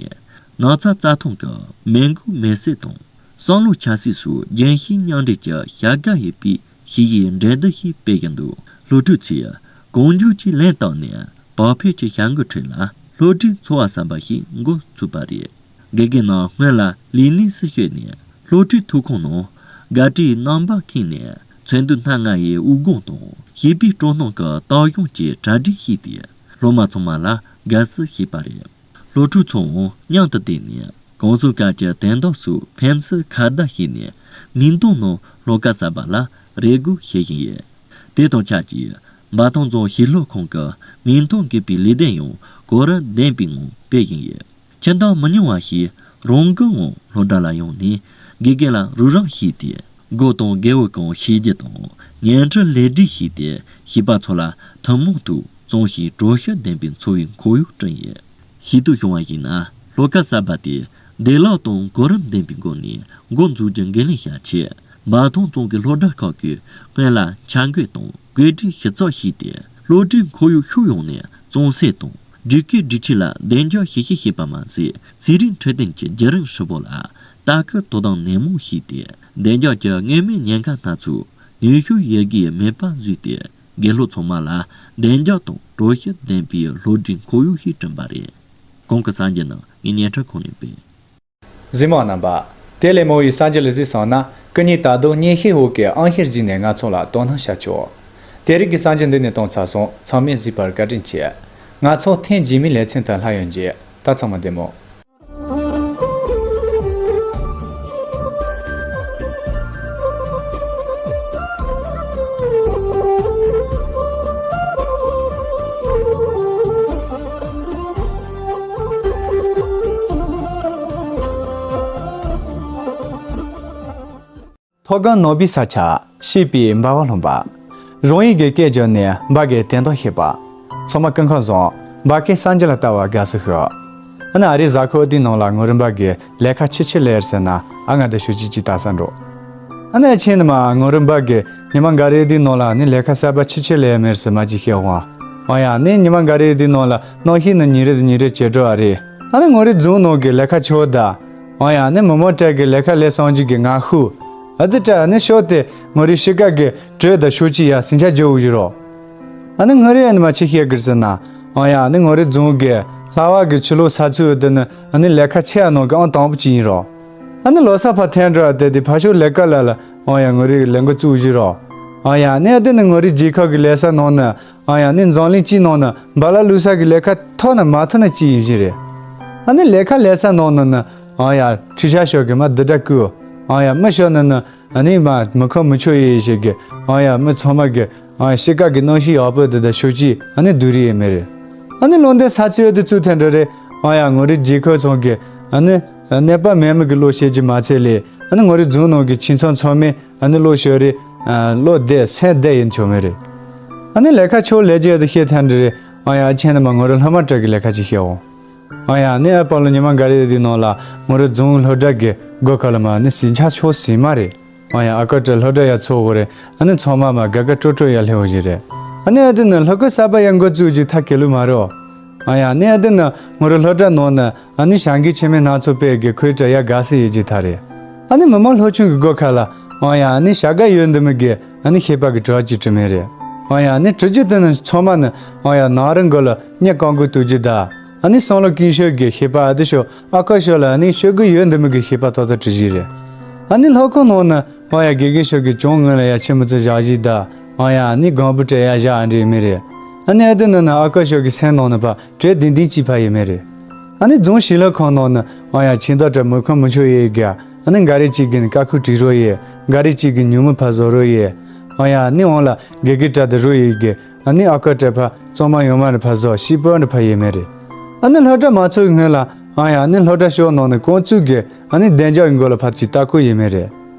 ནགས་ཚལ་རྩྭ་ཐང་གི་མེ་འགོག་མེ་གསོད་དང་བསམ་བློ་ཆབ་སྲིད་སོགས་རྒྱང་ཤེལ་མཉམ་འབྲེལ་གྱི་བྱ་དགའ་ཡོད་པའི་ཞི་བའི་འགྲན་བསྡུར་ཞིག་སྤེལ་བཞིན་འདུག་སློབ་ཕྲུག་ཚོས་གང་མགྱོགས་ཀྱིས་ལན་བཏབ་ནས་བག་ཕེབས་ཀྱི་བྱ་འགུལ་ཁྲོད་ལ་སློབ་གྲྭའི་འཚོ་བ་གསར་པ་ཞིག་འགོ་ཚུགས་པ་རེད། དགེ་རྒན་རྣམས་སྔོན་ལ་ལས་གནས་སུ་བསྐྱོད་ནས་སློབ་གྲྭའི་ཐོག་ཁང་ནང་དགའ་སྤྲོའི་རྣམ་པ་ཁེངས་ནས་ཚོན་མདོག་སྣ་ལྔ་ཡི་དབུགས་སྒོམ་དང་བྱིས་པའི་སྤྲོ་སྣང་གི་རྟགས་བཞེངས་ཀྱི་གྲ་སྒྲིག་བྱས་ཏེ་སློབ་མ་ཚང་མ་ལ་དགའ་བསུ་བྱས་པ་རེད། སློབ་ཕྲུག་ཚོའང་མཉམ་དུ་བསྡད་ནས་གང་ཟག་སྐབས་ཀྱི་དོན་དག་སོགས་ཕན་ཚུན་ཁ་བརྡ་བྱས་ནས་མིག་མཐོང་ནང་སློབ་སྐབས་གསར་པ་ལ་རེ་སྒུག་བྱེད་བཞིན་ཡོད། དེ་དང་ཆབས་ཅིག་འབའ་ཐང་རྫོང་ཞིང་སློབ་ཁང་གི་མིག་མཐོང་དགོས་པའི་ལས་དོན་ཡང་གོ་རིམ་ལྡན་པའི་ངང་སྤེལ་བཞིན་ཡོད། ཁྱིམ་བདག་མི་ཉུང་བ་ཞིག་རང་འགུལ་ངང་སློབ་གྲྭ་ལ་ཡོང་ནས་དགེ་རྒན་ལ་རོགས་རམ་བྱས་ཏེ། སྒོ་དང་སྒེའུ་ཁུང་ཕྱེ་རྒྱུ་དང་ཉལ་ཁྲི་ལས་སྒྲིག་བྱས་ཏེ་བྱིས་པ་ཚོ་ལ་ཐུན་མོང་ཐོག་གཙང་ཞིང་དྲོ་སྐྱིད་ལྡན་པའི་འཚོ་བའི་ཁོར་ཡུག་བསྐྲུན་ཡོད། ཤེས་རྟོགས་བྱུང་བ་ཡིན་ན་སློབ་སྐབས་གསར་པ་དེ་བདེ་བླག་དང་གོ་རིམ་ལྡན་པའི་སྒོ་ནས་འགོ་འཛུགས་རྒྱུ་འགན་ལེན་བྱ་ཆེད་འབའ་ཐང་རྫོང་གི་སློབ་གྲྭ་ཁག་གིས་སྔོན་ལ་འཆར་འགོད་དང་བཀོད་སྒྲིག་ཞིབ་ཚགས་བྱས་ཏེ་སློབ་གྲྭའི་ཁོར་ཡུག་ཕྱོགས་ཡོངས་ནས་གཙང་སེལ་དང་སྒྲིག་བཀོད་སྒྲིག་ཆས་ལ་བདེ་འཇགས་ཞིབ་བཤེར་བྱས་པ་མ་ཟད་ཚན་རིག་འཕྲོད་བསྟེན་གྱི་བརྒྱུད་རིམ་ཧྲིལ་པོ་ལ་ལྟ་སྐུལ་དོ་དམ་ནན་མོ་བྱས་ཏེ་བདེ་འཇགས་ཀྱི་མངོན་མེད་ཉེན་ཁ་སྣ་ཚོགས་ནུས་ཤུགས་ཡོད་རྒུས་མེད་པ་བཟོས་ཏེ་དགེ་སློབ་ཚང་མ་ལ་བདེ་འཇགས་དང་དྲོ་སྐྱིད་ལྡན་པའི་སློབ་གྲྭའི་ཁོར་ཡུག་ཞིག་བསྐྲུན་པ་རེད། གོང་གི་གསར་འགྱུར་རྣམས་ངས་སྙན་གྲགས་ཁོང་ནས་སྤེལ། གཟིགས་མོ་བ་རྣམ་པ། དེ་ལས་མང་བའི་གསར་འགྱུར་ལ་གཟིགས་སོང་ན་སྐུ་ཉིད་ད་དུང་བརྙན་ཤེལ་འོག་གི་ཨང་ཤེར་བརྒྱུད་ནས་ང་ཚོ་ལ་དོ་སྣང་བྱ་ཆོག་དེ་རིང་གི་གསར་འགྱུར་འདི་ནས་གཏོང་ཚར་སོང་། ཚང་མས་གཟིགས་པར་བཀའ་དྲིན་ཆེ། ང་ཚོ་ཐེངས་རྗེས་མའི་ལེ་ཚན་དུ་སླར་ཡང་མཇལ། ད་ཚང་མ་བདེ་མོ། མཐོ་སྒང་ནོར་བུའི་ས་ཆ། གཤིས་པའི་འབའ་བ་ལྷུང་བ། རང་ཡུལ་གྱི་སྐད་བརྗོད་ནས་འབའ་གི་དོན་དག་ཤེས་པ། ཚང་མ་སྐུ་ཁམས་བཟང་། འབའ་ཀའི་གསར་འགྱུར་ལ་ལྟ་བར་དགའ་བསུ་ཞུ། ཨ་ནི་ཨ་རིའི་གཟའ་འཁོར་འདིའི་ནང་ལ་ངོ་རིམ་པ་གི་ལས་ཀ་ཆི་ཆི་ལས་ཟེར་ན། ཨ་ང་ད་ཤོད་ཅིག་ཅིག་ལྟ་ས་འགྲོ། ཨ་ནི་ཨ་ཆེན་ནི་མ་ངོ་རིམ་པ་གི་ཉི་མ་འགའ་རེ་འདིའི་ནང་ལ་ནི་ལས་ཀ་གསར་པ་ཆི་ཆི་ལས་མེད་ཟེར་མ་ཅིག་བཤད་འོང་། འོ་ཡ། ནི་ཉི་མ་འགའ་རེ་འདིའི་ནང་ལ་གནམ་གཤིས་ནི་ཉིན་རེ་ཉིན་རེ་ཇེ་དྲོ་བ་རེད། ཨ་ནི་ངོ་རེ་རྫོང་ནང་གི་ལས་ཀ་ཆོག་ད། འོ་ཡ། ནི་མི་མང་གྲས་ཀྱི་ལས་ཀ་ལས་སང་རྒྱུ་གི་ངར་ཤུགས། ཨ་དེ་འདྲ་ནི་ཤོར་ཏེ་ངོ་རེ་གཤིས་ཀ་གི་དྲོད་ད་ཤུགས་ཅིག་ཡ་ཟིང་ཆ་རྒྱག་འོ་ཡི་རོ། ཨ་ནི་ངོ་རེ་ཨ་ནི་མ་ཆི་བཤད་གི་ཟེར་ན། འོ་ཡ། ནི་ངོ་རེ་རྫོང་གི་ལྷ་བ་གི་ཕྱི་ལོགས་ས་ཚུགས་དེ་ནི་ཨ་ནི་ལས་ཀ་ཆེ་ཨ་ནང་གི་ཨང་དང་པོ་ཅིག་ཡིན་རོ། ཨ་ནི་ལོ་གསར་ཕར་འཐེན་འགྲོ་དེ་དེ་ཕ་ཤོག་ལས་ཀ་ལ་ལ་འོ་ཡ་ངོ་རེ་ལས་འགོ་བཙུགས་བཞི་རོ། འོ་ཡ། ནི་ཨ་དེ་ནི་ངོ་རེ་རྗེས་ཁག་གི་ལས་ས་ནང་ནི། འོ་ཡ། ནི་འཛམ་གླིང་སྤྱིའི་ནང་ན་བ་ལ་ལུག་ས་གི་ལས་ཀ་ཐོག་ན་མ་ཐོག་ན་ཅི་ཡིན་བཞིན་རེད། ཨ་ནི་ལས་ཀ་ལས་ས་ནང་ན་ནི། འོ་ཡ། ཁྲི་ཤ་ཤོག་གི་མ་འདི་འདྲ་བསྐུལ། འོ་ཡ། མི་ཤོག་ན་ནི། ཨ་ནི་མ་མི་ཁོམ་མི་ཆོག་ཡེ་ཞིག་གི། འོ་ཡ། མི་ཚང་མ་གི། འོ་ཡ། གཤིས་ཀ་གི་གནམ་གཤིས་ཡག་པོ་འདི་འདྲ་ཤོག་ཅིག་ཨ་ནི་བསྡུ་རེ་ཡེ་མེད་རེད། ཨ་ནི་ལོ་འདི་ས་ཚིགས་འདི་བཙུགས་ཐེན་འགྲོ་རེད། འོ་ཡ། ངོ་རེ་རྗེས་ཁག་ཚང་གི། ཨ་ནི། ནད་པ་མེད་མི་གི་བློ་བཤད་རྒྱུ་མ་ཚད་ལས། ཨ་ནི་ངོ་རེ་རྫོང་ནང་གི་ཁྱིམ་ཚང་ཚང་མས། ཨ་ནི་བློ་ཤོར་རེ། ཨ། བློ་བདེ་སེམས་བདེ་ཡིན་ཆོག་མེད་རེད། ཨ་ནི་ལས་ཀ་ཆོག་ལས་རྒྱུ་དེ་བཤད་ཐན་འདྲི་རེད། ཨ་ཡ། ཨ་ཆེན་ནི་མ་ངོ་རེ་སློབ་མ་གྲས་ཀྱི་ལས་ཀ་ཅིག་བཤད་འོང་། ཨ་ཡ། ཨ་ནི་ཨ་པ་ལོ་ཉི་མ་འགའ་རེ་དེའི་ནང་ལ་ངོ་རེ་རྫོང་སློབ་གྲྭ་གི་སྒོ་ཁ་ལ་མ་ཨ་ནི་ཟིང་ཆ་ཆོག་ཟིང་མ་རེད། ཨ་ཡ། ཨ་ཁུ་གྲས་སློབ་གྲྭ་ཡ་ཚོགས་འོ་རེད། ཨ་ནི་ཚང་མ་མ་དགའ་དགའ་སྤྲོ་སྤྲོ་ཡ་སླེབས་འོ་ཞིག་རེད། ཨ་ནི་ཨ་དེ་ནི་སློབ་གྲྭ་གསར་པ་ཡ་འགོ་བཙུགས་རྒྱུ་ཐག་གི་ལུ་མ་རེད། ཨ་ཡ། ཨ་ནི་ཨ་དེ་ནི་ངོ་རེ་སློབ་གྲྭ་ནང་ན། ཨ་ནི་བྱ་འགུལ་ཆེན་མོའི་སྣ་ཚོགས་སྤེལ་གི་ཁོའི་གྲས་ཡ་དགའ་སེ་ཡོད་ཀྱི་ཐ་རེད། ཨ་ནི་མི་མང་ལྷོ་ཆུང་གི་སྒོ་ཁ་ལ། འོ་ཡ། ཨ་ནི་བྱ་དགའ་ཡོད་འདི་མི་གི་ཨ་ནི་ཤེས་པ་གི་གྲོགས་ཀྱི་དྲི་མེད་རེད། འོ་ཡ། ཨ་ནི་དྲི་རྒྱུ་དེ་ནི་ཚང་མ་ནི། འོ་ཡ། ནང་རི་མགོ་ལ་གཉིད་གང་དགོས་དུ་རྒྱུ་ད། ཨ་ནི་བསམ་བློ་ཀུན་ཤོད་གི་ཤེས་པ་ཨ་དེ་ཤོ་ཨ་ཁ་ཤོ་ལ་ཨ་ནི་ཤོད་དགོས་ཡོད་འདི་མི་གི་ཤེས་པ་ཏག་ཏག་དྲི་གཞི་རེད། ཨ་ནི་ལྷོ་ཁོག་ནང་ན། འོ་ཡ། དགེ་རྒན་ཤོ་གི་གྱོང་ངོས་ལ་ཡ་ཆེན་མོ་ཚོ་བཞག་གཞི་ད། འོ་ཡ། ཨ་ནི་སྒང་བུ་སྤྲད་ཡ་བཞག་ཨ་འདྲེ་མེད་རེད། ཨ་ནི་ཨ་དེ་ནི་ནི་ཨ་ཁ་ཤོ་གི་སེམས་ནང་ན་པ། གྲོས་བདེན་བདེན་གཅིག་ཕ་ཡི་མེད་རེད། ཨ་ནི་རྫོང་ཞི་ལྷ་ཁང་ནང་ན། འོ་ཡ། ཁྱིམ་བདག་གྲས་མི་ཁོམ་མི་ཆོག་ཡེ་ག། ཨ་ནི་འགའ་རེ་གཅིག་གིས་ནི་ཀ་ཁུ་བྲིས་རོགས་ཡེ། འགའ་རེ་གཅིག་གིས་ཉུང་མི་ཕ་བཟོ་རོགས་ཡེ། འོ་ཡ། ཨ་ནི་འོང་ལ་དགེ་རྒན་གྲས་དུ་རོགས་ཡེ་ག། ཨ་ནི་ཨ་ཁུ་གྲས་ཕ་གཙང་མ་ཡོང་མ་ནི་ཕ་བཟོ་ཤི་པོ་ནི་ཕ་ཡེ་མེད་རེད། ཨ་ནི་སློབ་གྲྭ་མ་ཚུགས་སྔོན་ལ། འོ་ཡ། ཨ་ནི་སློབ་གྲྭ་ཤོག་ནང་ནི་ཀོང་བཙུགས་གི་ཨ་ནི་བདེ་འཇགས་ཡིན་དགོས་ལ་ཕ་ཅིག་ལྟ་སྐོར་ཡེ་མེད་རེད།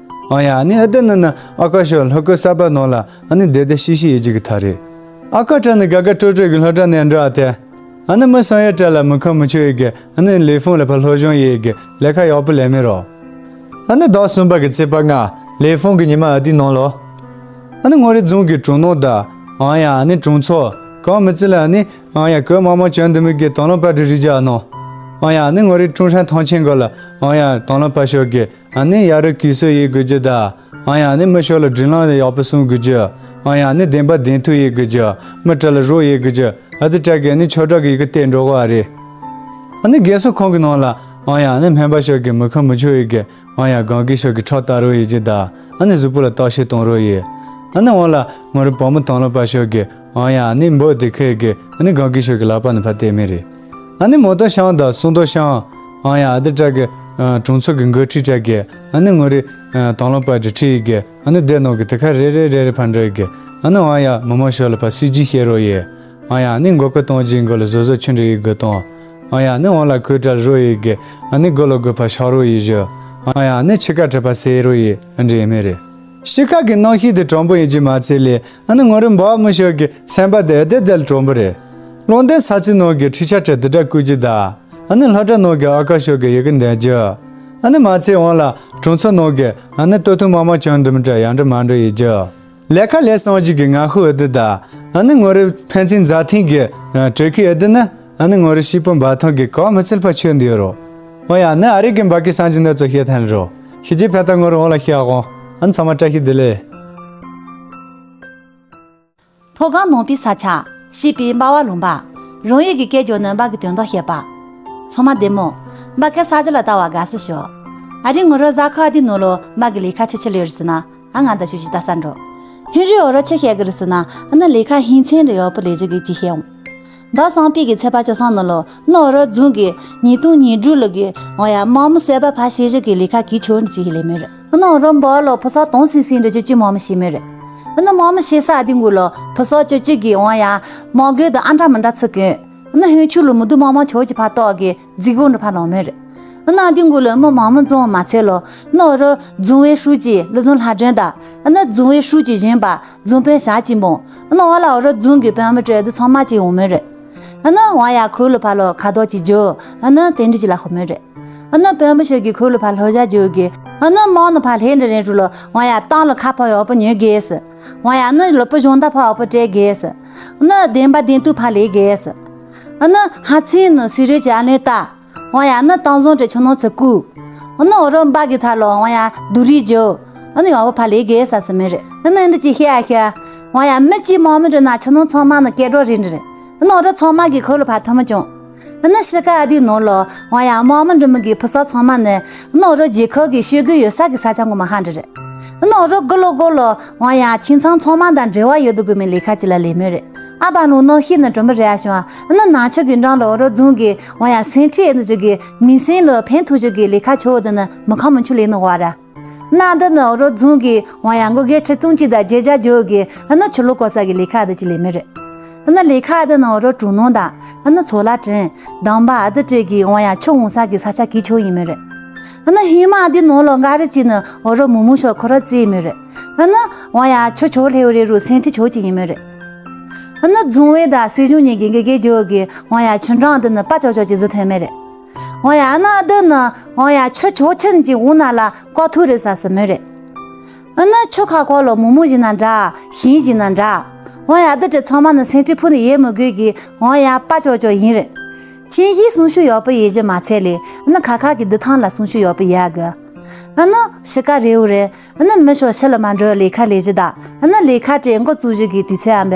འོ་ཡ། ཨ་ནི་ཨ་དེ་ནི་ནི་ཨ་ཁུ་ཤོ་ལྷོ་ཁོག་གསར་པ་ནང་ལ། ཨ་ནི་བདེ་བདེ་ཤི་ཤི་ཡེ་ཅིག་གི་ཐ་རེད། ཨ་ཁུ་གྲས་ནི་དགའ་དགའ་སྤྲོ་སྤྲོ་གི་སློབ་གྲྭ་ནས་འགྲོ་ཨ་དེ། ཨ་ནི་མི་སང་ཡོད་གྲས་ལ་མི་ཁོམ་མི་ཆོག་ཡེ་གི། ཨ་ནི་ལེ་ཧྥུང་ལ་ཕ་སློབ་སྦྱོང་ཡེ་གི་ལས་ཀ་ཡག་པོ་ལས་མེད་རོ། ཨ་ནི་ཟླ་གསུམ་པ་གི་ཚེས་པ་ལྔ། ལེ་ཧྥུང་གི་ཉི་མ་ཨ་དེའི་ནང་ལོ། ཨ་ནི་ངོ་རེ་རྫོང་གི་གྲོང་ནོར་ད། འོ་ཡ། ཨ་ནི་གྲོང་ཚོ་གང་མི་ཚེ་ལ་ཨ་ནི། འོ་ཡ། གོས་མང་མང་གྱོན་འདི་མི་གི་དང་བླངས་པ་དྲི་རི་རྒྱ་ནོ། འོ་ཡ། ཨ་ནི་ངོ་རེ་ཀྲུང་ཧྲན་ཐང་ཆེན་གོ་ལ། འོ་ཡ། དང་བླངས་པ་ཤོག་གི། ཨ་ནི་ཡ་རུ་གུས་སུ་ཡེ་དགོས་རྒྱུ་ད། འོ་ཡ། ཨ་ནི་མི་ཤོ་ལ་དྲིན་ལན་ཡག་པོ་སྲུང་དགོས་རྒྱུ། འོ་ཡ། ཨ་ནི་བདེན་པ་བདེན་མཐུ་ཡེ་དགོས་རྒྱུ། མི་གྲས་ལ་རོགས་ཡེ་དགོས་རྒྱུ། ཨ་དེ་གྲས་གི་ཨ་ནི་ཆོས་གྲོགས་གི་ཡི་གེ་བལྟས་འགྲོ་གོ་ཨ་རེད། ཨ་ནི་རྒས་གསོ་ཁང་གི་ནང་ལ། འོ་ཡ། ཨ་ནི་སྨན་པ་ཤོག་གི་མི་ཁོམ་མི་ཆོག་ཡེ་གི། འོ་ཡ། སྒང་གི་ཤོག་གི་ཁྲག་ལྟ་རོགས་ཡེ་རྒྱུ་ད། ཨ་ནི་གཟུགས་པོ་ལ་བརྟག་ཞིབ་གཏོང་རོགས་ཡེ། ཨ་ནི་འོང་ལ་ངོ་རེ་བུ་མོ་དང་བླངས་པ་ཤོག་གི། འོ་ཡ། ཨ་ནི་འབོ་དེ་ཁེ་གི། ཨ་ནི་སྒང་གི་ཤོག་གི་ལག་པ་ནི་ཕ་བལྟས་མེད་རེད། ཨ་ནི་མོ་ཏོ་ཤང་དང་སུང་ཏོ་ཤང་། འོ་ཡ། ཨ་དེ་གྲས་གི། ཨ། གྲོང་ཚོ་གི་འགོ་ཁྲིད་གྲས་གི། ཨ་ནི་ངོ་རེ། ཨ། དང་བླངས་པ་དྲི་ཁྲིད་ཡེ་གི། ཨ་ནི་སྡེ་ནང་གི་དེ་ཁ་རེ་རེ་རེ་རེ་ཕར་འགྲོ་ཡེ་གི། ཨ་ནི་འོ་ཡ། མི་མང་ཤོག་ལ་ཕར་སྲིད་ཇུས་བཤད་རོགས་ཡེ། འོ་ཡ། ཨ་ནི་མགོ་སྐོར་གཏོང་རྒྱུའི་མགོ་ལ་བཟོ་བཟོ་ཆུ་འདྲ་ཡེ་དགོས་དང་། འོ་ཡ། ཨ་ནི་འོང་ལ་ཁོའི་གྲས་རོགས་ཡེ་གི། ཨ་ནི་མགོ་ལ་མགོ་ཕར་ཤོག་རོགས་ཡེ་བཞི། འོ་ཡ། ཨ་ནི་ཕྱི་ཁ་གྲས་ཕར་སེ་རོགས་ཡེ་ཨ་འདྲེ་ཡེ་མེད་རེད། ཕྱི་ཁ་གི་གནམ་གཤིས་དེ་གྲང་པོ་ཡིན་གྱི་མ་ཚད་ལས། ཨ་ནི་ངོ་རེ་འབའ་མི་ཤོག་གི་སེམས་པ་དེ་བདེ་བདེ་ལ་གྲང་པོ་རེད། བློ་ལྡན་ས་ཚིགས་ནང་གི་ཁྲིད་ཆ་གྲས་དེ་འདྲ་བསྐུལ་གྱི་ད། ཨ་ནི་སློབ་གྲྭ་ནང་གི་ཨ་ཁ་ཤོག་གི་ཡི་གེ་འདོན་རྒྱུ། ཨ་ནི་མ་ཚད་འོང་ལ་གྲོང་ཚོ་ནང་གི་ཨ་ནི་སྟོད་ཐུང་མང་མང་བྱུང་འདི་མི་འདྲ་ཡང་འདྲ་མ་འདྲ་ཡེ་རྒྱུ། ལས་ཀ་ལས་སོང་རྒྱུ་གི་ང་ཧུ་ཨ་དི་ད། ཨ་ནི་ངོ་རེ་ཕན་ཚུན་མཛའ་མཐུན་གི་གྲོས་ཁུལ་ཨ་དི་ནི། ཨ་ནི་ངོ་རེ་ཤི་པོ་འབའ་ཐང་གི་གང་མི་ཚིལ་ཕ་ཆོད་འདི་ཡོད་རོ། འོ་ཡ། ཨ་ནི་ཨ་རིག་གི་འབའ་གི་སང་ཅི་འདི་ཚོ་བཤད་ཐན་རོ། ཤི་ཅི་ཕན་ཐ་ངོ་རེ་འོང་ལ་ཤི་ཨ་གོང་། ཨ་ནི་ཚང་མ་བཀྲ་ཤིས་བདེ་ལེགས། མཐོ་སྒང་ནང་པའི་ས་ཆ། ཞེས་པའི་འབའ་བ་ལུང་པ། རང་ཡུལ་གྱི་སྐད་རྒྱག་ནས་འབའ་གི་དོན་དག་བཤད་པ། ཚང་མ་བདེ་མོ། འབའ་ཁ་ས་ཆ་ལ་ལྟ་བ་དགའ་བསུ་ཞུ། ཨ་རིང་ངུ་རོ་གཟའ་ཁག་འདི་ནང་ལོ་འབའ་གི་ལས་ཀ་ཆི་ཆི་ལས་རེད་ཟེར་ན། ཨ་ང་ད་ཞུ་ཞིག་ལྟ་ས་འགྲོ། ཧིན་རི་འོ་རོ་ཆི་བཤད་གི་རེད་ཟེར་ན། ཨ་ནི་ལས་ཀ་ཧིན་ཚན་རེ་ཡོད་པོ་ལས་བྱེད་གི་ཅི་བཤད་འོང་། ཟླ་སང་པི་གི་ཚེས་པ་བཅུ་སང་ནང་ལོ་ནི་འོ་རོ་རྫོང་གི་ཉིས་སྟོང་ཉི་དྲུག་ལོ་གི་འོ་ཡ་མང་མོ་སེ་པ་ཕ་ཤེས་བཞི་གི་ལས་ཀ་གི་ཆོ་འདི་ཅི་ཧི་ལས་མེད་རེད། ཨ་ནི་འོ་རོ་འབའ་ལོ་ཕོ་སོ་དང་སིང་སིང་རེ་ཅི་ཅི་མང་མོ་ཤེས་མེད་རེད། ཨ་ནི་མང་མོ་ཤེས་ས་འདི་ངུ་ལོ་ཕོ་སོ་ཅི་ཅི་གི་འོ་ཡ་མང་གི་དང་ཨ་འདྲ་མི་འདྲ་ཚུ་གོན། ཨ་ནི་ཧོན་ཆུ་ལོ་མི་དུ་མང་མང་ཆོ་ཅི་ཕ་ཏོག་གི་རྫི་གོ་འདྲ་ཕ་ལོང་མེད་རེད། ཨ་ནི་འདི་ངུ་ལོ་མི་མང་མོ་རྫོང་མ་ཚེ་ལོ་ནི་འོ་རོ་རྫོང་བའི་ཧྲུའུ་ཅི་ལོ་རྫོང་ལྷ་སྒྲོན་ད། ཨ་ནི་རྫོང་བའི་ཧྲུའུ་ཅི་གཞོན་པ་རྫོང་དཔོན་ཞག་ཅི་མོ། ཨ་ནི་འོ་ལ་འོ་རོ་རྫོང་གི་དཔོན་མི་གྲོས་འདི་ཚང་མ་ཅི་འོང་མེད་རེད། ཨ་ནི་ཝང་ཡ་ཁོ་ལ་ཕར་ལ་ཁ་དོག་ཅིག་བརྗོད། ཨ་ནི་དེ་འདྲ་ཅིག་ལ་ཧོ་མོ་རེད། ཨ་ནི་དཔོན་པོ་ཤོས་ཀྱིས་ཁོ་ལ་ཕར་ལྷོ་བཞག་བརྗོད་གི། ཨ་ནི་མང་ནི་ཕར་ལྷས་འདྲ་རེད་རུ་ལ་ཝང་ཡ་ཏང་ལ་ཁ་ཕོ་ཡོག་པོ་ཉོས་གེ་སི། ཝང་ཡ་ནི་ལོ་པོ་གཞུང་ད་ཕོ་ཡོག་པོ་སྤྲད་གེ་སི། ཨ་ནི་བདེན་པ་བདེན་དུ་ཕར་ལས་གེ་སི། ཨ་ནི་ཧ་ཚིན་ནི་སི་རེད་ཀྱི་ཨ་ནོས་ད། ཝང་ཡ་ནི་ཏང་བཟང་དྲི་ཆུ་ནང་ཚུད་ཀུ། ཨ་ནི་འོ་རོ་འབའ་གི་ཐ་ལོ་ཝང་ཡ་དུ་རི་ཇོ། ཨ་ནི་ཡོག་པོ་ཕར་ལས་གེ་ས་སི་མེ་རེད། ཨ་ནི་འདི་ཅི་ཤེ་ཨ་ཤེ། ཝང་ཡ་མི་ཅི་མང་མི་འདྲི་ན་ཆུ་ནང་ཚང་མ་ནི་སྐད་སྒྲོག་རེད་འདྲི་རེད། ཨ་ནི་འོ་རོ་ཚང་མ་གི་ཁོ་ལ་ཕར་ཐོ་མ་ཅུང་། ཨ་ནི་ཤི་ཀ་ཨ་དི་ནོ་ལོ་ཝང་ཡ་མང་མི་འདྲི་མི་གི་ཕུ་སོག་ཚང་མ་ནི་ཨ་ནི་འོ་རོ་རྗེ་ཁོ་གི་ཤོད་གི་ཡོད་ས་གི་ས་ཆ་ངོ་མ་ཧ་འདྲི་རེད། ཨ་ནི་འོ་རོ་གི་ལོ་གོ་ལོ་ཝང་ཡ་ཁྱིམ་ཚང་ཚང་མ་དང་འབྲེལ་བ་ཡོད་དུ་དགོས་མི་ལས་ཁ་ཅི་ལ་ལས་མེད་རེད། ཨ་བ་ནུ་ནོ་ཤི་ནི་གྲོམ་པ་རེ་ཨ་ཤོ་ཨ་ནི་ནང་ཆོས་ཀྱི་འགྲམ་ལ་འོ་རོ་རྫོང་གི་ཝང་ཡ་སེང་ཁྲི་ཨེ་ནི་ཅུ་གི་མི་སེང་ལོ་ཕན་ཐུ་ཅུ་གི་ལས་ཁ་ཆོ་འོ་དི་ནི་མི་ཁ་མི་ཆུ་ལས་ནི་ཝ་ར། ན་འདི་ནི་འོ་རོ་རྫོང་གི་ཝང་ཡ་མགོ་གེ་ཁྲི་སྟོང་གཅིག་དང་བརྒྱད་བརྒྱ་ཇོ་གི་ཨ་ནི་ཆུ་ལོ་གོ་ས་གི་ལས་ཁ་འདི་ཅི་ལས་མེད་རེད། ཨ་ནི་ལས་ཁ་འདི་ནི་འོ་རོ་གྲུ་ནང་དང་ཨ་ནི་ཚོ་ལ་དྲན་དང་པ་ཨ་དི་ཏྲེ་གི་ཝང་ཡ་ཆུ་འོང་ས་གི་ས་ཆ་གི་ཆོ་ཡིན་མེད་རེད། ཨ་ནི་ཧི་མ་འདི་ནོ་ལོ་འགའ་རེ་ཅི་ནི་འོ་རོ་མུ་མུ་ཤོ་ཁོ་ར་རྩིས་མེད་རེད། ཨ་ནི་ཝང་ཡ་ཆུ་ཆོ་ལྷེ་བ་རེ་རུ་སེང་ཁྲི་ཆོ་ཅི་ཡིན་མེད་རེད། ཨ་ནི་རྫོང་བའི་དང་སྲིད་གཞུང་གཉིས་ཀྱི་འགན་འགན་བརྗོད་གི་ཝང་ཡ་ཆུ་འབྲང་འདི་ནི་པ་ཅོ་ཅོ་ཅི་བཟོ་ཐོན་མེད་རེད། ཝང་ཡ་ཨ་ནི་འདི་ནི་ཝང་ཡ་ཆུ་ཆོ་ཆེན་གྱི་འོང་ན་ལ་ཀོ་ཐུ་རེ་ས་སི་མེད་རེད། ཨ་ནི་ཆུ་ཁ་ཁོ་ལོ་མུ་མུ་བཞིན་ན་འདྲ་ཤིང་བཞིན་ན་འདྲ། ཝང་ཡ་འདི་དྲི་ཚང་མ་ནི་སེང་ཁྲི་ཕུ་ནི་ཡེ་མི་དགོས་གི་ཝང་ཡ་པ་ཅོ་ཅོ་ཡིན་རེད། ཆིན་ཧི་སུང་ཤུ་ཡོག་པོ་ཡེ་ཇི་མ་ཚད་ལེ་ཨ་ནི་ཁ་ཁ་གི་འདི་ཐང་ལ་སུང་ཤུ་ཡོག་པོ་ཡ་གི། ཨ་ནི་ཤི་ཀ་རེའུ་རེ། ཨ་ནི་མི་ཤོ་ཤི་ལ་མ་འགྲོ་ལས་ཁ་ལས་ཇི་ད། ཨ་ནི་ལས་ཁ་བྲེ་མགོ་བཙུགས་ཞུ་གི་དུས་ཚོད་ཨམ་བ།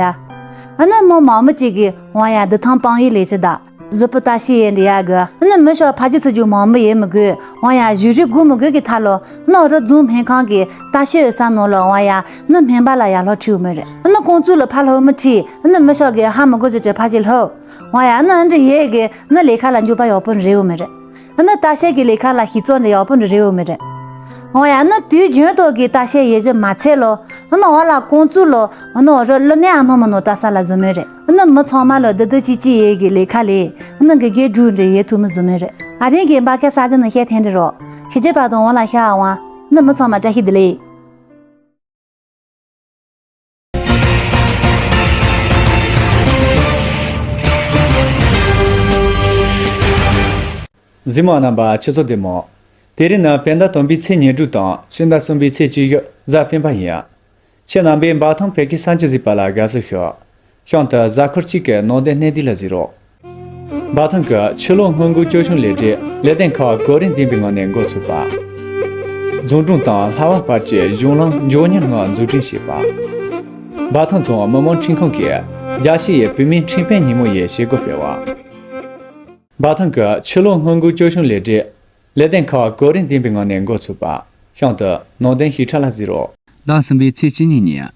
ཨ་ནི་མི་མང་མི་གཅིག་གི་ཝང་ཡ་འདི་ཐང་སྤང་ཡི་ལས་ཇི་ད། གཟི་པོ་ཏ་ཤི་ཡེ་འདི་ཡ་གི། ཨ་ནི་མི་ཤོ་ཕ་རྒྱུ་ཚུ་རྒྱུ་མང་མི་ཡེ་མི་དགོས། ཝང་ཡ་བཞུ་རི་དགུ་མི་དགོས་གི་ཐ་ལོ། ཨ་ནི་འོ་རོ་རྫོང་སྨན་ཁང་གི་ཏ་ཤི་ཡོད་ས་ནོ་ལོ་ཝང་ཡ་ཨ་ནི་སྨན་པ་ལ་ཡ་ལྷོ་ཁྲིའུ་མི་རེད། ཨ་ནི་ཀོང་ཙུ་ལ་ཕ་ལྷོ་མི་ཁྲི། ཨ་ནི་མི་ཤོ་གི་ཧ་མི་དགོས་ཅི་བྲེ་ཕ་ཅི་ལྷོ། ཝང་ཡ་ཨ་ནི་འདི་ཡེ་གི་ཨ་ནི་ལས་ཁ་ལ་འཇུག་པ་ཡོག་པོ་རེའུ་མི་རེད། ཨ་ནི་ལྟ་བཤལ་གྱི་ལས་ཁ་ལ་ཤི་ཙོ་འདྲ་ཡག་པོ་འདྲ་རེའུ་མི་རེད། འོ་ཡ་ཨ་ནི་དུས་རྒྱུན་དུ་གི་ལྟ་བཤལ་ཡེ་རྒྱུ་མ་ཚད་ལོ། ཨ་ནི་འོ་ལ་ཀོང་ཙུ་ལོ། ཨ་ནི་འོ་རོ་ལོ་ནས་ཨ་ནོ་མ་ནོ་ལྟ་ས་ལ་བཟོ་མི་རེད། ཨ་ནི་མི་ཚང་མ་ལོ་འདི་འདི་ཅི་ཅི་ཡེ་གི་ལས་ཁ་ལས། ཨ་ནི་གི་གེ་འབྲུ་འདྲ་ཡེ་ཐུབ་མི་བཟོ་མི་རེད། ཨ་རིང་གི་འབའ་ཁ་ས་ཅི་ནི་བཤད་ཐན་འདྲ་རོ། ཤི་རྒྱུ་པ་དང་འོ་ལ་ཤ་ཨ་ཝང་། ཨ་ནི་མི་ཚང་མ་བཀྲ་ཤིས་བདེ་ལེགས། གཟིགས་མོ་རྣམ་པ་ཁྱེད་ཚོ་བདེ་མོ། དེ་རིང་ནི་བོད་ཟླ་དང་པོའི་ཚེས་ཉེར་དྲུག་དང་ཕྱི་ཟླ་གསུམ་པའི་ཚེས་བཅུ་དགུ་གཟའ་སྤེན་པ་ཡིན། ཁྱེད་རྣམ་པས་འབའ་ཐང་བོད་སྐད་གསར་འགྱུར་གཟིགས་པ་ལ་དགའ་བསུ་ཞུ། གཤམ་དུ་གཟའ་འཁོར་གཅིག་གི་ནང་དོན་སྣེ་འདི་ལ་གཟིགས་རོགས། འབའ་ཐང་གི་ཆུ་ལོག་སྔོན་འགོག་སྐྱོབ་སྲུང་ལས་གྲྭས་ལས་དོན་ཁག་གོ་རིམ་ལྡན་པའི་ངང་ནས་འགོ་ཚུགས་པ། རྫོང་གྲོང་དང་ལྷ་བ་བར་གྱི་གཞུང་ལམ་མགྱོགས་མྱུར་ངང་འཛུགས་སྐྲུན་བྱས་པ། འབའ་ཐང་རྫོང་མི་དམངས་ཁྲིམས་ཁང་གིས་རྒྱལ་སྤྱི་ཡི་བུད་མེད་ཁྲིམས་དཔོན་ཉིན་མོ་ཡི་བྱེད་སྒོ་སྤེལ་བ། འབའ་ཐང་གི་ཆུ་ལོག་སྔོན་འགོག་སྐྱོབ་སྲུང་ལས་གྲྭས་ལས་དོན་ཁག་གོ་རིམ་ལྡན་པའི་ངང་ནས་འགོ་ཚུགས་པ། གཤམ་དུ་ནང་དོན་ཞིབ་ཕྲ་ལ་གཟིགས་རོགས། ཟླ་གསུམ་པའི་ཚེས་བཅུ་གཉིས་ཉིན།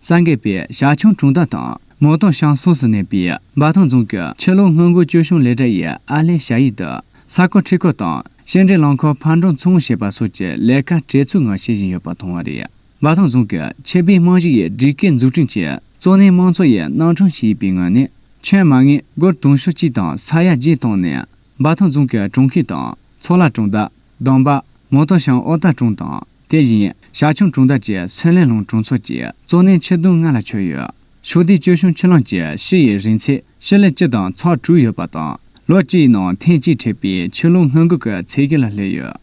གསར་འགོད་པས་ཞྭ་ཆུང་གྲོང་རྡལ་དང་མོ་ཏོ་ཤང་སོགས་སུ་གནས་པའི་འབའ་ཐང་རྫོང་གི་ཆུ་ལོག་སྔོན་འགོག་སྐྱོབ་སྲུང་ལས་གྲྭ་ཡི་ཨར་ལས་ཞ་ཡིས་དུ་ས་ཁོ་ཁྲི་ཁོ་དང་ཤིང་འབྲས་རླངས་འཁོར་ཕར་འགྲོ་ཚུར་འོང་བྱེད་པ་སོགས་ཀྱི་ལས་ཀ་སྤྲོས་ཚུལ་ངང་བྱེད་བཞིན་ཡོད་པ་མཐོང་བ་རེད། འབའ་ཐང་རྫོང་གི་ཆུ་བེད་རྨང་གཞི་ཡི་སྒྲིག་བཀོད་འཛུགས་སྐྲུན་གྱིས་གཙོ་གནད་དམངས་འཚོ་ཡི་རྣམ་གྲངས་ཤིག་ཡིན་པའི་ངོས་ནས་ཁྱོན་མ་དངུལ་སྒོར་དུང་ཕྱུར་གཅིག་དང་ས་ཡ་བརྒྱད་བཏང་ནས་འབའ་ཐང་རྫོང་གི་གྲོང་ཁྱེར་དང་མཚོ་ལ་གྲོང་རྡལ། དང་པ། མོ་ཏོ་ཤང་ཨོ་ཏ་གྲོང་དང་དེ་བཞིན་ཞྭ་ཆུང་གྲོང་རྡལ་གྱི་སུན་ལེ་ལུང་གྲོང་ཚོ་བཅས་གཙོ་གནད་ཆུ་དོང་ལྔ་ལ་ཆགས་ཡོད། ཕྱོགས་བསྡུས་སྐྱོབ་སྲུང་ཆུ་ལམ་གྱི་ཕྱི་ཡི་རིང་ཚད་ཕྱེད་ཀ་གཅིག་དང་ཚེག་དྲུག་ཡོད་པ་དང་ལོ་གཅིག་ཡི་ནང་ཐེངས་གཅིག་འཕྲད་པའི་ཆུ་ལོག་སྔོན་འགོག་གི་ཚད་གཞི་ལ་སླེབས་ཡོད།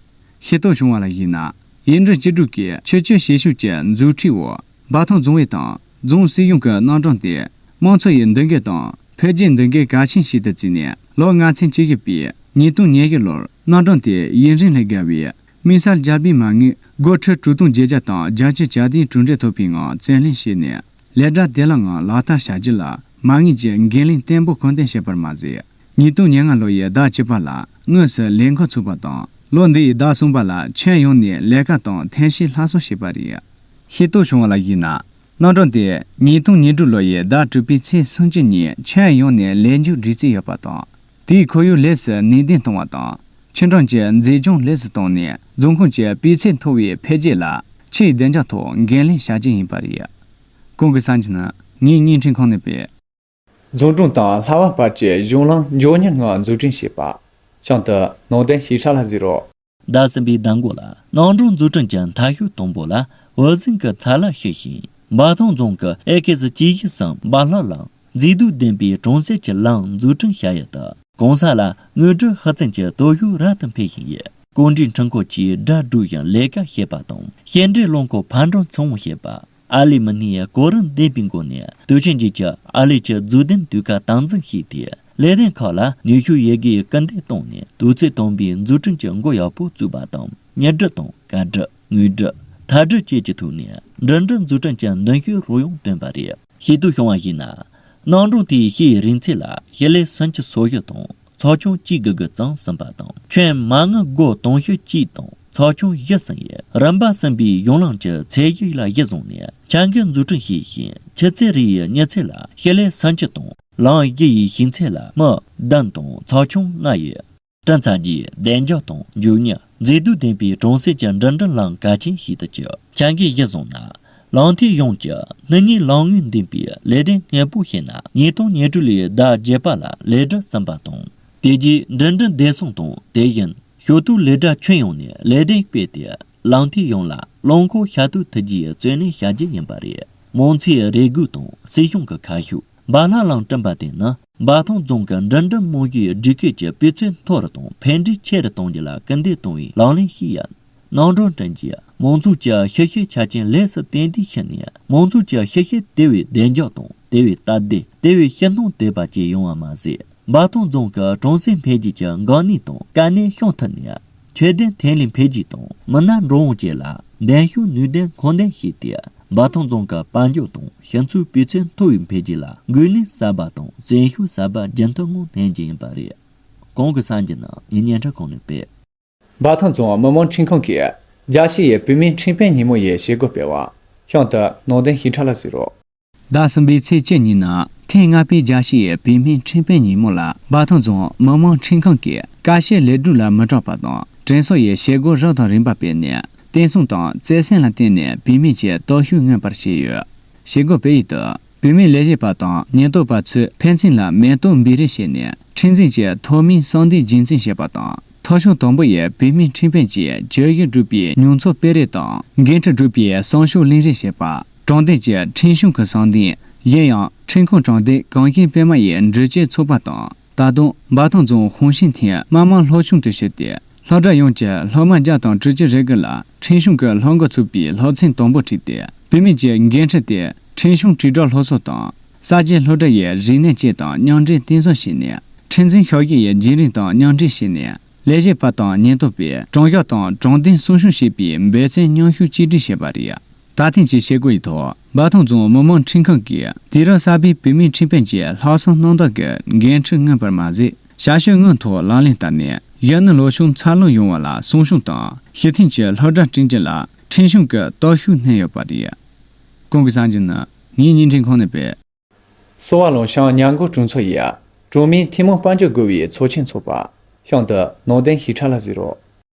ཤེས་རྟོགས་བྱུང་བ་ལ་གཞིགས་ན་ཡིག་འབྲེལ་སྤྱི་སྒྲོག་གི་ཆུ་སྤྱོད་བྱེད་ཕྱོགས་ཀྱི་མཛུབ་ཁྲིད་འོག་འབའ་ཐང་རྫོང་བས་དང་རྫོང་སྲིད་གཞུང་གི་རྣམ་གྲངས་དེ་དམངས་འཚོ་ཡི་མདུན་སྐྱོད་དང་འཕེལ་རྒྱས་མདུན་སྐྱོད་གལ་ཆེན་ཞིག་ཏུ་བརྩིས་ནས་ལོ་ལྔ་ཚན་བཅུ་བཞི་པའི་ཉིས་སྟོང་ཉེར་བཞི་ལོར་རྣམ་གྲངས་དེ་ཡུན་རིང་ལས་བརྒལ་བའི་དམིགས་བསལ་རྒྱ་སྤེལ་མ་དངུལ་སྒོར་ཁྲི་དྲུག་སྟོང་བརྒྱད་བརྒྱ་དང་བརྒྱད་ཅུ་གྱ་བདུན་གྲུབ་འབྲས་ཐོབ་པའི་ངང་བཙན་ལེན་བྱས་ནས་ལས་གྲྭ་བདེ་བླག་ངང་ལག་བསྟར་བྱ་རྒྱུ་ལ་མ་དངུལ་གྱི་འགན་ལེན་བརྟན་པོ་འཁུར་འདོན་བྱས་པར་མ་ཟད། ཉིས་སྟོང་ཉེར་ལྔ་ལོ་ཡི་ཟླ་བཅུ་པ་ལ་དངོས་སུ་ལས་འགོ་ཚུགས་པ་དང་ལོ་འདི་ཡི་ཟླ་གསུམ་པ་ལ་ཁྱོན་ཡོངས་ནས་ལས་ཀ་དང་ཐོན་སྐྱེད་སླར་གསོ་བྱས་པ་རེད། ཤེས་རྟོགས་བྱུང་བ་ལ་གཞིགས་ན། རྣམ་གྲངས་དེ་ཉིས་སྟོང་ཉེར་དྲུག་ལོ་ཡི་ཟླ་དྲུག་པའི་ཚེས་སུམ་ཅུ་ཉིན་ཁྱོན་ཡོངས་ནས་ལས་མཇུག་སྒྲིལ་རྩིས་ཡོད་པ་དང་། དེའི་ཁོར་ཡུག་ལེགས་སུ་ནུས་ལྡན་གཏོང་བ་དང་། ཆུ་འགྲམ་གྱི་མཛེས་ལྗོངས་ལེགས་སུ་བཏང་ནས་རྫོང་ཁོངས་ཀྱི་སྤུས་ཚད་མཐོ་བའི་འཕེལ་རྒྱས་ལ་ཆུའི་བདེ་འཇགས་ཐོག་འགན་ལེན་བྱ་རྒྱུ་ཡིན་པ་རེད། གོང་གི་གསར་འགྱུར་ནི་ངས་བརྙན་འཕྲིན་ཁང་ནས་སྤེལ། རྫོང་གྲོང་དང་ལྷ་བ་བར་གྱི་གཞུང་ལམ་མགྱོགས་མྱུར་ངང་འཛུགས་སྐྲུན་བྱས་པ། གཤམ་དུ་ནང་དོན་ཞིབ་ཕྲ་ལ་གཟིགས་རོགས། ཟླ་གསུམ་པའི་ཟླ་མགོ་ལ་རྣམ་གྲངས་འཛུགས་སྐྲུན་གྱི་མཐའ་ཤོས་དང་པོ་ལ་འོད་ཟེར་གྱི་ཚ་ལ་ཤར་ཞིང་འབའ་ཐང་རྫོང་གི་ཨེ་ཀེ་ཟི་གཅིག་བཞི་གསུམ་འབའ་ལྷ་ལམ་ མཛེས་སྡུག་ལྡན་པའི་གྲོང་གསེབ་ཀྱི་ལམ་འཛུགས་སྐྲུན་བྱ་ཡུལ་དུ། གོང་ས་ལ་དངོས་སྒྲུབ་ཤུགས་བཙན་གྱི་སྟོབས་ཤུགས་རབ་ཏུ་འཕེལ་བཞིན་ཡོད། སྐུ་མགྲོན་ཁྲིམས་ཁང་གིས་སྒྲ་སྒྲོག་བཞིན་ལས་ཀ་བྱེད་པ་དང་། བཤད་འབྲེལ་རླངས་འཁོར་ཕར་འགྲོ་ཚུར་འོང་བྱེད་པ། ཨར་ལས་མི་སྣའི་གོ་རིམ་ལྡན་པའི་སྒོ་ནས་དུས་ཆེན་རྗེས་ཀྱི་ཨར་ལས་ཀྱི་མཛུབ་སྟོན་དུས་སྐབས་དམ་འཛིན་བྱས་ཏེ། ལས་དོན་ཁག་ལ་ནུས་ཤུགས་ཡོད་དགུས་སྐུལ་འདེད་བཏང་ནས། དུས་ཚོད་བཏང་བའི་འཛུགས་སྐྲུན་གྱི་འགོ་ཡག་པོ་བཙུགས་པ་དང་། ཉེར་སྒྲིག་དང་། གར་སྒྲིག་དངོས་སྒྲུབ། མཐར་སྒྲིག་བཅས་ཀྱི་ཐོག་ནས་འགྲིམ་འགྲུལ་འཛུགས་སྐྲུན་གྱི་མདུན་སྐྱོད་རོལ་དབྱངས་བཏོན་པ་རེད། ཤེས་རྟོགས་བྱུང་བར་གཞིགས་ན། གནམ་གྲུ་དེའི་ཕྱིའི་རིང་ཚད་ལ་ཞི་ལི་སུམ་ཅུ་སོ་བཞི་དང་ཚོགས་ཆུང་གཅིག་དགུ་དགུ་ཙམ་ཟིན་པ་དང་། ཁྱོན་མ་དངུལ་སྒོར་དུང་ཕྱུར་གཅིག་དང་ཚོགས་ཆུང་བཞི་ཟིན་ཡོད། རིམ་པ་གསུམ་པའི་གཞུང་ལམ་གྱི་ཚད་གཞི་ལ་གཞི་བཟུང་ནས་འཆར་འགོད་འཛུགས་སྐྲུན་བྱས་ཤིང་། ཆུ་ཚད་རེའི་མྱུར་ཚད་ལ་ཞི་ལི་སུམ་ཅུ་དང་། ལམ་བཞི་ཡི་ཞིང་ཚད་ལ་སྨི་བདུན་དང་ཚོགས་ཆུང་ལྔ་ཡོད། སྐྲུན་ཚར་རྗེས་བདེ་འཇགས་དང་མགྱོགས་མྱུར། མཛེས་སྡུག་ལྡན་པའི་གྲོང་གསེབ་ཀྱི་འགྲིམ་འགྲུལ་ལམ་གལ་ཆེན་ཞིག་ཏུ་གྱུར། འཆར་འགོད་གཞིར་བཟུང་ན། ལམ་ཐིག་གཞུང་གི་སྣེ་གཉིས་ལམ་དངོས་ལྡན་པའི་ལས་དོན་ངེས་པོ་བྱས་ན། ཉིས་སྟོང་ཉེར་དྲུག་ལོའི་ཟླ་བརྒྱད་པ་ལ་ལས་གྲུབ་ཟིན་པ་དང་། དེ་རྗེས་འགྲིམ་འགྲུལ་བདེ་སྲུང་དང་། དེ་བཞིན་ཞོགས་དུས་ལས་གྲྭ་ཁྱོན་ཡོངས་ནས་ལས་དོན་སྤེལ་ཏེ། ལམ་ཐིག་གཞུང་ལ་རླངས་འཁོར་ཞག་དུས་ཐུགས་རྗེའི་བརྩོན་ལེན་བྱ་རྒྱུ་ཡིན་པ་རེད། མང་ཚོགས་རེ་སྒུག་དང་སྲིད་གཞུང་གི་ཁ་ཕྱོགས། འབའ་ལྷ་གླིང་བསྐྲུན་པ་དེ་ནི་འབའ་ཐང་རྫོང་གི་འགྲིམ་འགྲུལ་རྨང་གཞིའི་སྒྲིག་བཀོད་ཀྱི་སྤུས་ཚད་མཐོ་རུ་དང་ཕན་འབྲས་ཆེ་རུ་གཏོང་རྒྱུ་ལ་སྐུལ་འདེད་གཏོང་བའི་ལག་ལེན་ཞིག་ཡིན། གནམ་གྲུ་འགྲིམ་རྒྱུས་མང་ཚོགས་ཀྱི་ཞིབ་བཤེར་ཆ་རྐྱེན་ལེགས་སུ་ཏན་ཏིག་ཕྱིན་ནས། མང་ཚོགས་ཀྱི་ཞིབ་བཤེར་དེ་བས་བདེ་འཇགས་དང་དེ་བས་སྟབས་བདེ། དེ་བས་ཕྱིར་འཐེན་དོད་པ་བཅས་ཡོང་བ་མ་ཟད། འབའ་ཐང་རྫོང་གི་གྲོང་གསེབ་འཕེལ་རྒྱས་ཀྱི་འགག་གནད་དང་དཀའ་གནད་སྐྱོང་ཐུབ་ནས། ཆོས་ལྡན་ཐོན་ལས་འཕེལ་རྒྱས་དང་མི་སྣ་འགྲོ་འོང་བཅས་ལ་གདན་ཤུགས་ནུས་ལྡན་མཁོ་འདོན་བྱས་ཏེ། འབའ་ཐང་རྫོང་གི་དཔལ་འབྱོར་དང་སྤྱི་ཚོགས་སྤུས་ཚད་མཐོ་བའི་འཕེལ་རྒྱས་ལ་འགོས་ནད་གསར་པ་དང་གསོན་ཤུགས་གསར་པ་རྒྱུན་མཐུད་ངང་སྣོན་རྒྱུ་ཡིན་པ་རེད། གོང་གི་གསར་འགྱུར་ནི་ངེད་བརྙན་འཕྲིན་ཁང་ནས་སྤེལ། འབའ་ཐང་རྫོང་མི་དམངས་ཁྲིམས་ཁང་གིས་རྒྱལ་སྤྱི་ཡི་བུད་མེད་ཁྲིམས་དཔོན་ཉིན་མོ་ཡི་བྱེད་སྒོ་སྤེལ་བ། གཤམ་དུ་ནང་དོན་ཞིབ་ཕྲ་ལ་གཟིགས་རོགས། ཟླ་གསུམ་པའི་ཚེས་བཅུ་ཉིན་ནས་ཐེངས་ལྔ་པའི་རྒྱལ་སྤྱི་ཡི་བུད་མེད་ཁྲིམས་དཔོན་ཉིན་མོ་ལ་འབའ་ཐང་རྫོང་མི་དམངས་ཁྲིམས་ཁང་གིས་ཀ་ཤས་ལས་སྒྲུབ་ལ་མི་སྐྲག་པ་དང་དྲན་གསོ་ཡི་བྱེད་སྒོ་རབ་དང་རིམ་པ་སྤེལ་ནས། བསྟན་སྲུང་དང་བརྩེ་སེམས་ལ་བརྟེན་ནས་བུད་མེད་ཀྱི་སྟོབས་ཤུགས་མངོན་པར་བྱས་ཡོད། བྱེད་སྒོ་སྤེལ་ཡུལ་དུ། བུད་མེད་ལས་བྱེད་པ་དང་ཉེན་རྟོག་པ་ཚོས་ཕན་ཚུན་ལ་མེ་ཏོག་འབུལ་རེས་བྱས་ནས་ཁྲིམས་འཛིན་གྱི་ཐོག་མའི་གསང་དོན་རྒྱུན་འཛིན་བྱེད་པ་དང་། ཐོ་གཞུང་དང་པོ་ཡི་བུད་མེད་ཁྲིམས་དཔོན་གྱིས་གྱོད་གཞི་སྒྲུབ་པའི་མྱོང་ཚོར་སྤེལ་རེས་དང་། འགན་འཁྲི་སྒྲུབ་པའི་གསང་ཤོག་ལེན་རེས་བྱེད་པ། དྲང་བདེན་གྱི་ཁྲིམས་གཞུང་གི་གསང་དོན། གཞན་ཡང་ཁྲིམས་ཁང་དྲང་བདེན་གངས་ཅན་པད་མ་ཡི་འགྲུལ་སྐྱེལ་ཚོགས་པ་དང་། ད་དུང་འབའ་ཐང་རྫོང་ཧུང་ཤིན་ཐིང་དམངས་དམངས་སློབ་ཆུང་དུ་ཞུགས་ཏེ། སློབ་གྲྭ་ཡོངས་ཀྱི་སློབ་མ་བརྒྱ་དང་དྲུག་ཅུ་རེ་དགུ་ལ་ཁྲིམས་གཞུང་གི་སློབ་འགོ་ཚུགས་པའི་སློབ་ཚན་དང་པོ་ཁྲིད་དེ། བུད་མེད་ཀྱི་འགན་འཁྲི་སྟེ། ཁྲིམས་གཞུང་དྲིལ་བསྒྲགས་སློབ་གསོ་དང་། གསར་བརྗེའི་སློབ་གྲྭ་ཡི་རིག་གནས་བཅས་དང་མཉམ་འབྲེལ་བརྟན་གསུམ་བྱས་ནས། ཁྲིམས་འཛིན་ཤོག་ཁག་གི་བརྒྱུད་རིམ་དང་མཉམ་འབྲེལ་བྱས་ནས། ལས་བྱེད་པ་དང་ཉེན་རྟོག་པས་དྲང་གཞག་དང་དྲང་བདེན་སྲུང་སྐྱོང་བྱེད་པའི་འབད་བརྩོན་མཉམ་ཤུགས་གཅིག་སྒྲིལ་བྱས་པ་རེད། ད་ཐེངས་ཀྱི་བྱེད་སྒོ་ཡི་ཐོག་འབའ་ཐང་རྫོང་མི་དམངས་ཁྲིམས་ཁང་གིས་དུས་རབས་གསར་པའི་བུད་མེད་ཁྲིམས་དཔོན་གྱི་ལྷག་བསམ་རྣམ་དག་གི་འགན་འཁྲི་མངོན་པར་མ་ཟད། ཞབས་ཞུ་དངོས་ཐོག་ལག་ལེན་བསྟར་ནས། གཞོན་ནུ་ལོ་ཆུང་འཚར་ལོངས་ཡོང་བ་ལ་སྲུང་སྐྱོང་དང་། ཕྱིར་འཐེན་གྱི་སློབ་གྲྭ་བསྐྲུན་རྒྱུ་ལ་ཁྲིམས་གཞུང་གི་སྟོབས་ཤུགས་བསྣན་ཡོད་པ་རེད། གོང་གི་གསར་འགྱུར་ནི་ངའི་བརྙན་འཕྲིན་ཁང་ནས་སྤེལ། སོ་བ་ལུང་ཤང་ཉ་མགོ་གྲོང་ཚོ་ཡི་གྲོང་མིའི་ཐུན་མོང་དཔལ་འབྱོར་བགོ་བའི་ཚོགས་ཆེན་འཚོགས་པ། གཤམ་དུ་ནང་དོན་ཞིབ་ཕྲ་ལ་གཟིགས་རོགས།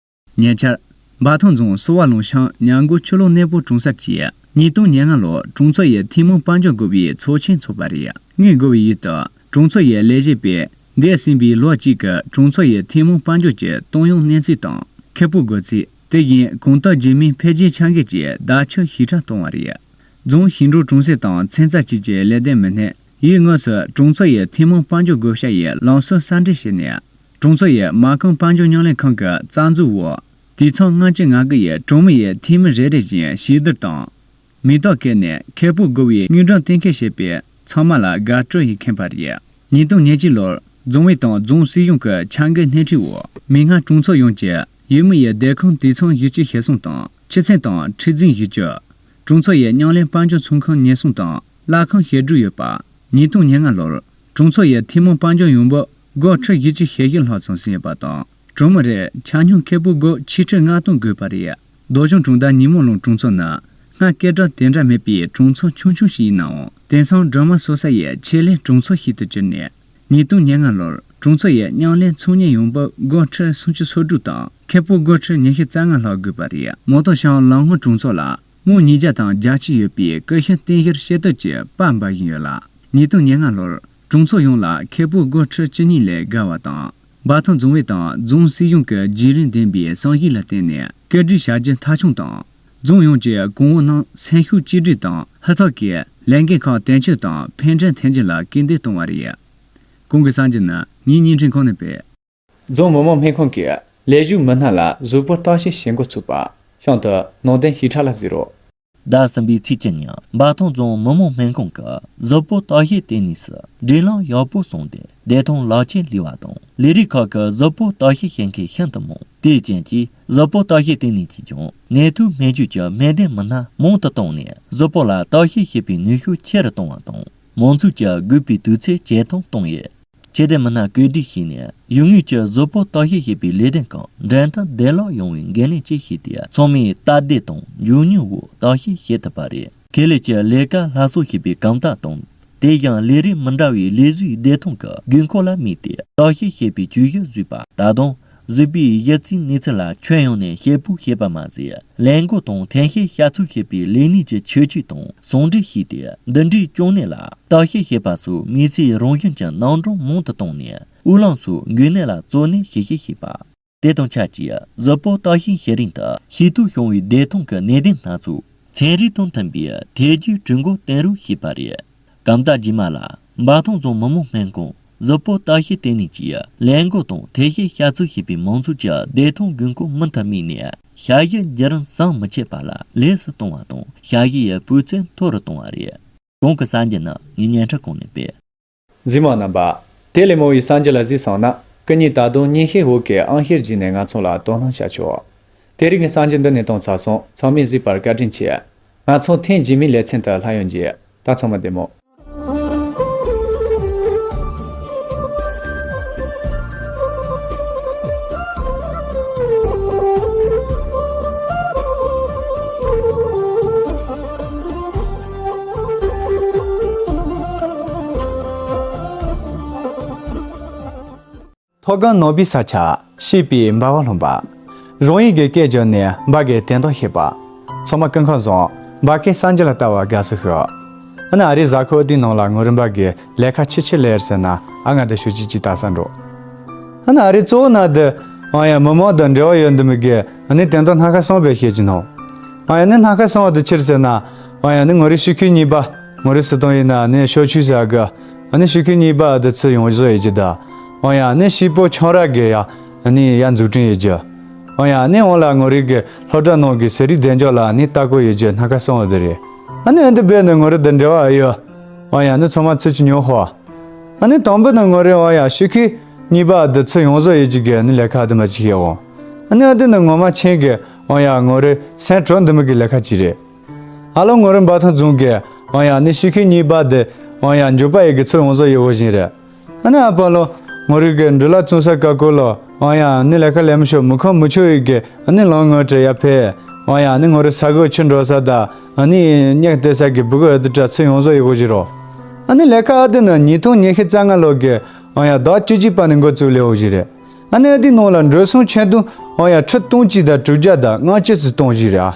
ཉེ་ཆར། འབའ་ཐང་རྫོང་སོ་བ་ལུང་ཤང་ཉ་མགོ་ཆུ་ལོག་གནས་སྤོ་གྲོང་གསར་གྱིས་ཉིས་སྟོང་ཉེར་ལྔ་ལོར་གྲོང་ཚོ་ཡི་ཐུན་མོང་དཔལ་འབྱོར་བགོ་བའི་ཚོགས་ཆེན་འཚོགས་པ་རེད། དངུལ་བགོ་བའི་ཡུལ་དུ་གྲོང་ཚོ་ཡི་ལས་བྱེད་པས་འདས་ཟིན་པའི་ལོ་གཅིག་གི་གྲོང་ཚོ་ཡི་ཐུན་མོང་དཔལ་འབྱོར་གྱི་གཏོང་ཡོང་གནས་ཚུལ་དང་ཁེ་སྤོགས་བགོ་ཚུལ། དེ་བཞིན་གོང་སྟབས་རྗེས་མའི་འཕེལ་རྒྱས་འཆར་འགོད་ཀྱི་བརྡ་ཁྱབ་ཞིབ་ཕྲ་བཏང་བ་རེད། རྫོང་ཞིང་འབྲོག་གྲོང་གསེབ་དང་ཚན་རྩལ་བཅས་ཀྱི་ལས་དོན་མི་སྣས་ཡུལ་དངོས་སུ་གྲོང་ཚོ་ཡི་ཐུན་མོང་དཔལ་འབྱོར་བགོ་བཤའ་ཡི་ལམ་སྲོལ་གསར་འགྲེལ་བྱས་ནས། གྲོང་ཚོ་ཡི་མ་རྐང་དཔལ་འབྱོར་ཉམས་ལེན་ཁང་གི་རྩ་འཛུགས་འོག་དུད་ཚང་ལྔ་བཅུ་ང་དགུ་ཡི་གྲོང་མི་ཡི་འཐུས་མི་རེ་རེ་བཞིན་ཞལ་བསྡུར་དང་། མི་རྟག་བཀལ་ནས་ཁེ་སྤོགས་བགོ་བའི་དངུལ་སྒྲོན་གཏན་འཁེལ་བྱས་པས་ཚང་མ་ལ་དགའ་སྤྲོ་ཡིས་ཁེངས་པ་རེད། ཉིས་སྟོང་ཉེར་གཅིག་ལོར་རྫོང་བྱིའུ་དང་རྫོང་སྲིད་གཞུང་གི་འཆར་འགོད་སྣེ་ཁྲིད་འོག་མིག་སྔར་གྲོང་ཚོ་ཡོངས་ཀྱི་ཡུལ་མི་ཡི་སྡོད་ཁང་དུད་ཚང་བཞི་བཅུ་ཞེ་གསུམ་དང་ཆུ་ཚན་དང་ཁྲལ་འཛིན་བཞི་བཅུ། གྲོང་ཚོ་ཡི་མཉམ་ལེན་དཔལ་འབྱོར་ཚོང་ཁང་ཉེར་གསུམ་དང་གླ་ཁང་ཞེ་དྲུག་ཡོད་པ། ཉིས་སྟོང་ཉེར་ལྔ་ལོར་གྲོང་ཚོ་ཡི་ཐུན་མོང་དཔལ་འབྱོར་ཡོང་འབབ་སྒོར་ཁྲི་བཞི་བཅུ་ཞེ་བཞི་ལྷག་ཙམ་ཟིན་ཡོད་པ་དང་། གྲོང་མི་རེར་ཆ་སྙོམས་ཁེ་སྤོགས་སྒོར་ཆིག་ཁྲི་ལྔ་སྟོང་བགོས་པ་རེད། རྡོ་གཞུང་གྲོང་རྡལ་ཉི་མ་ལུང་གྲོང་ཚོ་ནི་སྔར་སྐད་གྲགས་དེ་འདྲ་མེད་པའི་གྲོང་ཚོ་ཆུང་ཆུང་ཞིག་ཡིན་ནའང་། དེང་སང་སྒྲོལ་མ་གསོ་ས་ཡི་ཆེད་ལས་གྲོང་ཚོ་ཞིག་ཏུ་གྱུར་ནས། ཉིས་སྟོང་ཉེར་ལྔ་ལོར་གྲོང་ཚོ་ཡི་མཉམ་ལས་ཚོང་གཉེར་ཡོང་འབབ་སྒོར་ཁྲི་སུམ་ཅུ་སོ་དྲུག་དང་ཁེ་སྤོགས་སྒོར་ཁྲི་ཉི་ཤུ་རྩ་ལྔ་ལྷག་བགོས་པ་རེད། མོ་ཏོ་ཤང་ལམ་ཧོ་གྲོང་ཚོ་ལ་སྨོ་ཉིས་བརྒྱ་དང་བརྒྱད་ཅུ་ཡོད་པའི་ཀུ་ཤུ་བསྟན་བཤེར་ཤེལ་དུབ་ཀྱི་པར་འབར་བཞིན་ཡོད་ལ། ཉིས་སྟོང་ཉེར་ལྔ་ལོར་གྲོང་ཚོ་ཡོངས་ལ་ཁེ་སྤོགས་སྒོར་ཁྲི་བཅུ་གཉིས་ལས་བརྒལ་བ་དང་། འབའ་ཐང་རྫོང་བྱིའུ་དང་རྫོང་སྲིད་གཞུང་གི་བརྒྱུད་རིམ་ལྡན་པའི་བསམ་གཞིགས་ལ་བརྟེན་ནས་བཀོད་སྒྲིག་བྱ་རྒྱུ་མཐའ་འཁྱོངས་དང་། རྫོང་ཡོངས་ཀྱི་གོང་འོག་རྣམས་སེམས་ཤུགས་གཅིག་སྒྲིལ་དང་ཧུར་ཐག་གིས་ ལས་འགན་ཁག་དོན་འཁྱོལ་དང་ཕན་འབྲས་ཐོན་རྒྱུ་ལ་སྐུལ་འདེད་གཏོང་བ་རེད། གོང་གི་གསར་འགྱུར་ནི་ངའི་བརྙན་འཕྲིན་ཁང་ནས་སྤེལ། རྫོང་མི་དམངས་སྨན་ཁང་གིས་ལས་ཞུགས་མི་སྣ་ལ་གཟུགས་པོ་བརྟག་དཔྱད་བྱེད་འགོ་ཚུགས་པ། གཤམ་དུ་ནང་དོན་ཞིབ་ཕྲ་ལ་གཟིགས་རོགས། ཟླ་གསུམ་པའི་ཚེས་བཅུ་ཉིན་འབའ་ཐང་རྫོང་མི་དམངས་སྨན་ཁང་གི་གཟུགས་པོ་བརྟག་དཔྱད་ལྟེ་གནས་སུ་སྒྲིག་ལམ་ཡག་པོ་བཟུང་སྟེ་བདེ་ཐང་ལག་ཁྱེར་ལས་པ་དང་ལས་རིགས་ཁག་གི་གཟུགས་པོ་བརྟག་དཔྱད་བྱེད་མཁན་ཤིན་ཏུ་མང་། དེའི་རྐྱེན་གྱིས་གཟུགས་པོ་བརྟག་དཔྱད་ལྟེ་གནས་ཀྱིས་ཀྱང་ནད་དུག་སྨན་བཅོས་ཀྱི་སྨན་སྡེ་མི་སྣ་མང་དུ་བཏང་ནས་གཟུགས་པོ་ལ་བརྟག་དཔྱད་བྱེད་པའི་ནུས་ཤུགས་ཆེ་རུ་བཏང་བ་དང་། མང་ཚོགས་ཀྱི་དགོས་པའི་དུས་ཚོད་ཇེ་ཐང་གཏོང་ཡས། ཆེད་དོན་མི་སྣ་བཀོད་སྒྲིག་བྱས་ནས་ཡུལ་དངོས་ཀྱི་གཟུགས་པོ་བརྟག་དཔྱད་བྱེད་པའི་ལས་དོན་ཁག་འགྲན་ཟླ་བདེ་བླག་ཡོང་བའི་འགན་ལེན་བཅས་བྱས་ཏེ་ཚང་མས་སྟབས་བདེ་དང་མགྱོགས་མྱུར་འོག་བརྟག་དཔྱད་བྱེད་ཐུབ་པ་རེད། ཁེ་ལས་ཀྱི་ལས་ཀ་སླར་གསོ་བྱེད་པའི་གོམ་སྟབས་དང་། དེ་ཡང་ལས་རིགས་མི་འདྲ་བའི་ལས་བཟོའི་བདེ་ཐང་གི་དགོས་མཁོ་ལ་དམིགས་ཏེ་བརྟག་དཔྱད་བྱེད་པའི་ཇུས་གཞི་བཟོས་པ། ད་དུང་གཟུགས་པོའི་གཞི་རྩའི་གནས་ཚུལ་ལ་ཁྱོན་ཡོངས་ནས་དཔྱད་དཔོག་བྱེད་པ་མ་ཟད། ལས་འགོ་དང་ཐོན་སྐྱེད་བྱ་ཚུལ་བྱེད་པའི་ལས་གནས་ཀྱི་ཆོས་བཅུད་དང་ཟུང་འབྲེལ་བྱས་ཏེ་འདི་འདྲའི་གཅོང་ནད་ལ་བརྟག་དཔྱད་བྱེད་པ་སོགས་དམིགས་བསལ་རང་བཞིན་གྱི་རྣམ་གྲངས་མང་དུ་བཏང་ནས་དབུགས་ལམ་སོགས་འགོས་ནད་ལ་གཙོ་གནད་ཞིབ་དཔྱད་བྱས་པ། དེ་དང་ཆབས་ཅིག་གཟུགས་པོ་བརྟག་དཔྱད་བྱེད་རིང་དུ་ཤེས་རྟོགས་བྱུང་བའི་བདེ་ཐང་གི་གནད་དོན་སྣ་ཚོགས་ཚན་རིག་དང་མཐུན་པའི་ཐད་ཀྱི་གྲོས་འགོ་གཏན་རོགས་བྱས་པ་རེད། གོམ་སྟབས་རྗེས་མ་ལ་འབའ་ཐང་རྫོང་མི་དམངས་སྨན་ཁང་གཟུགས་པོ་བརྟག་དཔྱད་ལྟེ་གནས་ཀྱིས་ལས་འགོ་དང་ཐོན་སྐྱེད་བྱ་ཚུལ་བྱེད་པའི་མང་ཚོགས་ཀྱི་བདེ་ཐང་དགོས་མཁོ་མུ་མཐུད་དམིགས་ནས་ཞ་ཡི་བརྒྱུད་རིམ་ཟམ་མི་ཆད་པ་ལ་ལེགས་སུ་གཏོང་བ་དང་ཞ་ཡི་ཡི་སྤུས་ཚད་མཐོ་རུ་གཏོང་བ་རེད། གོང་གི་གསར་འགྱུར་ནི་ངའི་བརྙན་འཕྲིན་ཁང་ནས་སྤེལ། གཟིགས་མོ་རྣམ་པ། དེ་ལས་མང་བའི་གསར་འགྱུར་ལ་གཟིགས་སོང་ན་སྐུ་ཉིད་ད་དུང་བརྙན་ཤེལ་འོག་གི་ཨང་ཤེལ་བརྒྱུད་ནས་ང་ཚོ་ལ་དོ་སྣང་བྱ་ཆོག་དེ་རིང་གི་གསར་འགྱུར་འདི་ནས་གཏོང་ཚར་སོང་། ཚང་མས་གཟིགས་པར་བཀའ་དྲིན་ཆེ། ང་ཚོ་ཐེངས་རྗེས་མའི་ལེ་ཚན་དུ་སླར་ཡང་མཇལ། ད་ཚང་མ་བདེ་མོ། མཐོ་སྒང་ནག་པོའི་ས་ཆ། གཤིས་པའི་འབར་བ་ལྷུང་པ། རང་ཡུལ་གྱི་སྐད་བརྗོད་ནས་འབའ་གི་དོན་དག་ཤེས་པ། ཚང་མ་སྐུ་ཁམས་བཟང་། འབའ་ཁའི་གསར་འགྱུར་ལ་ལྟ་བར་དགའ་བསུ་ཞུ། ཨ་ནི་ཨ་རིའི་གཟའ་འཁོར་འདིའི་ནང་ལ་ངོ་རིམ་པ་གི་ལས་ཀ་ཆི་ཆི་ལས་ཟེར་ན་ཨ་ང་འདི་ཞུ་ཅི་ཅི་ལྟ་ས་འགྲོ། ཨ་ནི་ཨ་རིའི་གཙོ་བོ་ན་འདི་ཨང་ཡ་མི་མང་དང་འབྲེལ་བ་ཡོད་འདི་མི་གི་ཨ་ནི་དོན་དག་སྣ་ཁ་གསུམ་པའི་བཤད་ཀྱི་ནོ། ཨང་ཡ་ནི་སྣ་ཁ་གསུམ་པ་འདི་ཆི་རེད་ཟེར་ན། ཨང་ཡ་ནི་ངོ་རིའི་ཤི་ཁུའི་གཉིས་པ། ངོ་རིའི་སི་ཏང་ཡིན་ན་ནི་ཤོ་ཆུ་ཟེར་གི་ཨ་ནི་ཤི་ཁུའི་གཉིས་པ་འདི་ཚུར་ཡོང་བཟོ་ཡོད་ཀྱི་ད། ཨང་ཡ་ནི་ཤི་པོ་ཆང་ར་གི་ཡ། ཨ་ནི་ཡ་འཛུགས་སྐྲུན་ཡོད་ཀྱི། ཨང་ཡ་ནི་འོང་ལ་ངོ་རིའི་གི་སློབ་གྲྭ་ནང་གི་ཟས་རིགས་བདེ་འཇགས་ལ་ནི་ལྟ་སྐོར་ཡོད་ཀྱི་སྣ་ཁ་གསུམ་པ་འདི་རེད། ཨ་ནི་ཨ་འདི་བས་ནི་ངོ་རིའི་འདི་འབྲེལ་བ་ཨ་ཡོད། ཨང་ཡ་ནི་ཚང་མ་ཚུར་གྱི་ཉོ་ཧོ། ཨ་ནི་དང་པོ་ནི་ངོ་རིའི་ཨང་ཡ་ཤི་ཁུའི་གཉིས་པ་འདི་ཚུར་ཡོང་བཟོ་ཡོད་ཀྱི་གི་ནི་ལས་ཀ་འདི་མ་ཅིག་ཡོད་འོང་། ཨ་ནི་ཨ་འདི་ནི་ངོ་མ་ཆེན་གི་ཨང་ཡ་ངོ་རིའི་སེམས་གྲོགས་འདི་མི་གི་ལས་ཀ་ཅིག་རེད། ཨ་ལོ་ངོ་རིའི་འབའ་ཐང་རྫོང་གི་ཨང་ཡ་ནི་ཤི་ཁུའི་གཉིས་པ་དེ་ཨང་ཡ་འཇོག་པ་ཡི་གི་ཚུར་འོང་བཟོ་ཡི་འོ་བཞིན་རེད། ཨ་ནི་ཨ་ཕ་ལོ་ངོ་རིའི་གི་འབྲི་ལ་བཙོང་ས་ཀ་ཀོ་ལོ་ཨང་ཡ་ནི་ལས་ཀ་ལས་མི་ཤོག་མི་ཁོམ་མི་ཆོག་ཡི་གི་ཨ་ནི་ལོང་ངོ་དྲ་ཡ་ཕེ་ཨང་ཡ་ནི་ངོ་རིའི་ས་གོ་ཆུ་འགྲོ་ས་ད་ཨ་ནི་སྙེག་བལྟས་ས་གི་སྦུ་གུ་ཨ་དི་དྲ་ཚུར་ཡོང་བཟོ་ཡི་འོ་བཞིན་རོ། ཨ་ནི་ལས་ཀ་ཨ་དི་ནི་ཉིས་སྟོང་ཉི་ཤུ་རྩ་ལྔ་ལོ་གི་ཨང་ཡ་ཟླ་བཅུ་གཅིག་པ་ནི་འགོ་བཙུགས་ལས་འོ་བཞིན་རེད། ཨ་ནི་ཨ་དེའི་ནང་ལ་འགྲོ་སོང་ཆེད་དུ་ཨང་ཡ་ཁྲི་སྟོང་གཅིག་དང་དྲུག་བརྒྱ་དང་ལྔ་བཅུ་ཙམ་གཏོང་བཞིན་རེད།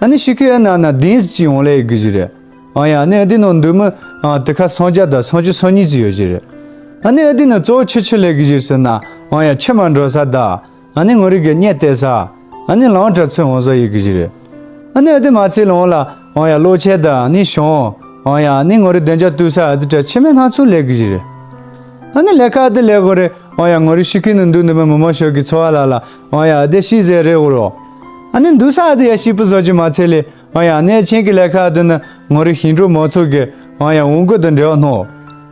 ཨ་ནི་ཤི་ཁུའི་ཨ་ན་ན་དེང་ཙམ་ཅིག་འོང་ལས་ཡི་གི་བཞིན་རེད། ཨང་ཡ་ཨ་ནི་ཨ་དེའི་ནང་འདུག་མི་ཨ་དེ་ཁ་སུམ་བརྒྱ་དང་སུམ་ཅུ་སོ་གཉིས་ཙམ་ཡོད་བཞིན་རེད། ཨ་ནི་ཨ་དེའི་ནང་གཙོ་བོ་ཆི་ཆི་ལས་གི་བཞིན་ཟེར་ན་ཨང་ཡ་ཆུ་མ་འགྲོ་ས་དང་ཨ་ནི་ངོ་རིའི་གི་གཉེར་བལྟས་ས་ཨ་ནི་ལང་དྲ་ཚུར་འོང་བཟོ་ཡི་གི་བཞིན་རེད། ཨ་ནི་ཨ་དེ་མ་ཚད་ལོང་ལ་ཨང་ཡ་གློག་ཆས་དང་ཨ་ནི་ཞོང་ཨང་ཡ་ཨ་ནི་ངོ་རིའི་བདེ་འཇགས་བཏུལ་ས་ཨ་དེ་དྲ་ཆེ་མེད་སྣ་ཚོགས་ལས་གི་བཞིན་རེད། ཨ་ནི་ལས་ཀ་ཨ་དེ་ལས་གོ་རེ་ཨང་ཡ་ངོ་རིའི་ཤི་ཁུའི་ནང་འདུག་འདི་མི་མི་མང་ཤོས་ཀྱི་འཚོ་བ་ལ་ལ་ཨང་ཡ་ཨ་དེ་ཤི་ཟེར་རེ་འོ་རོ། ཨ་ནི་འདུག་ས་ཨ་དེ་ཡ་ཤི་པོ་བཟོ་ཅི་མ་ཚད་ལས་ཨང་ཡ་ཨ་ནི་ཆེན་གྱི་ལས་ཀ་ཨ་དེ་ནི་ངོ་རིའི་ཞིང་འབྲོག་མང་ཚོགས་ཀྱི་ཨང་ཡ་འོང་སྒོ་དང་འབྲེལ་བ་སྣོ།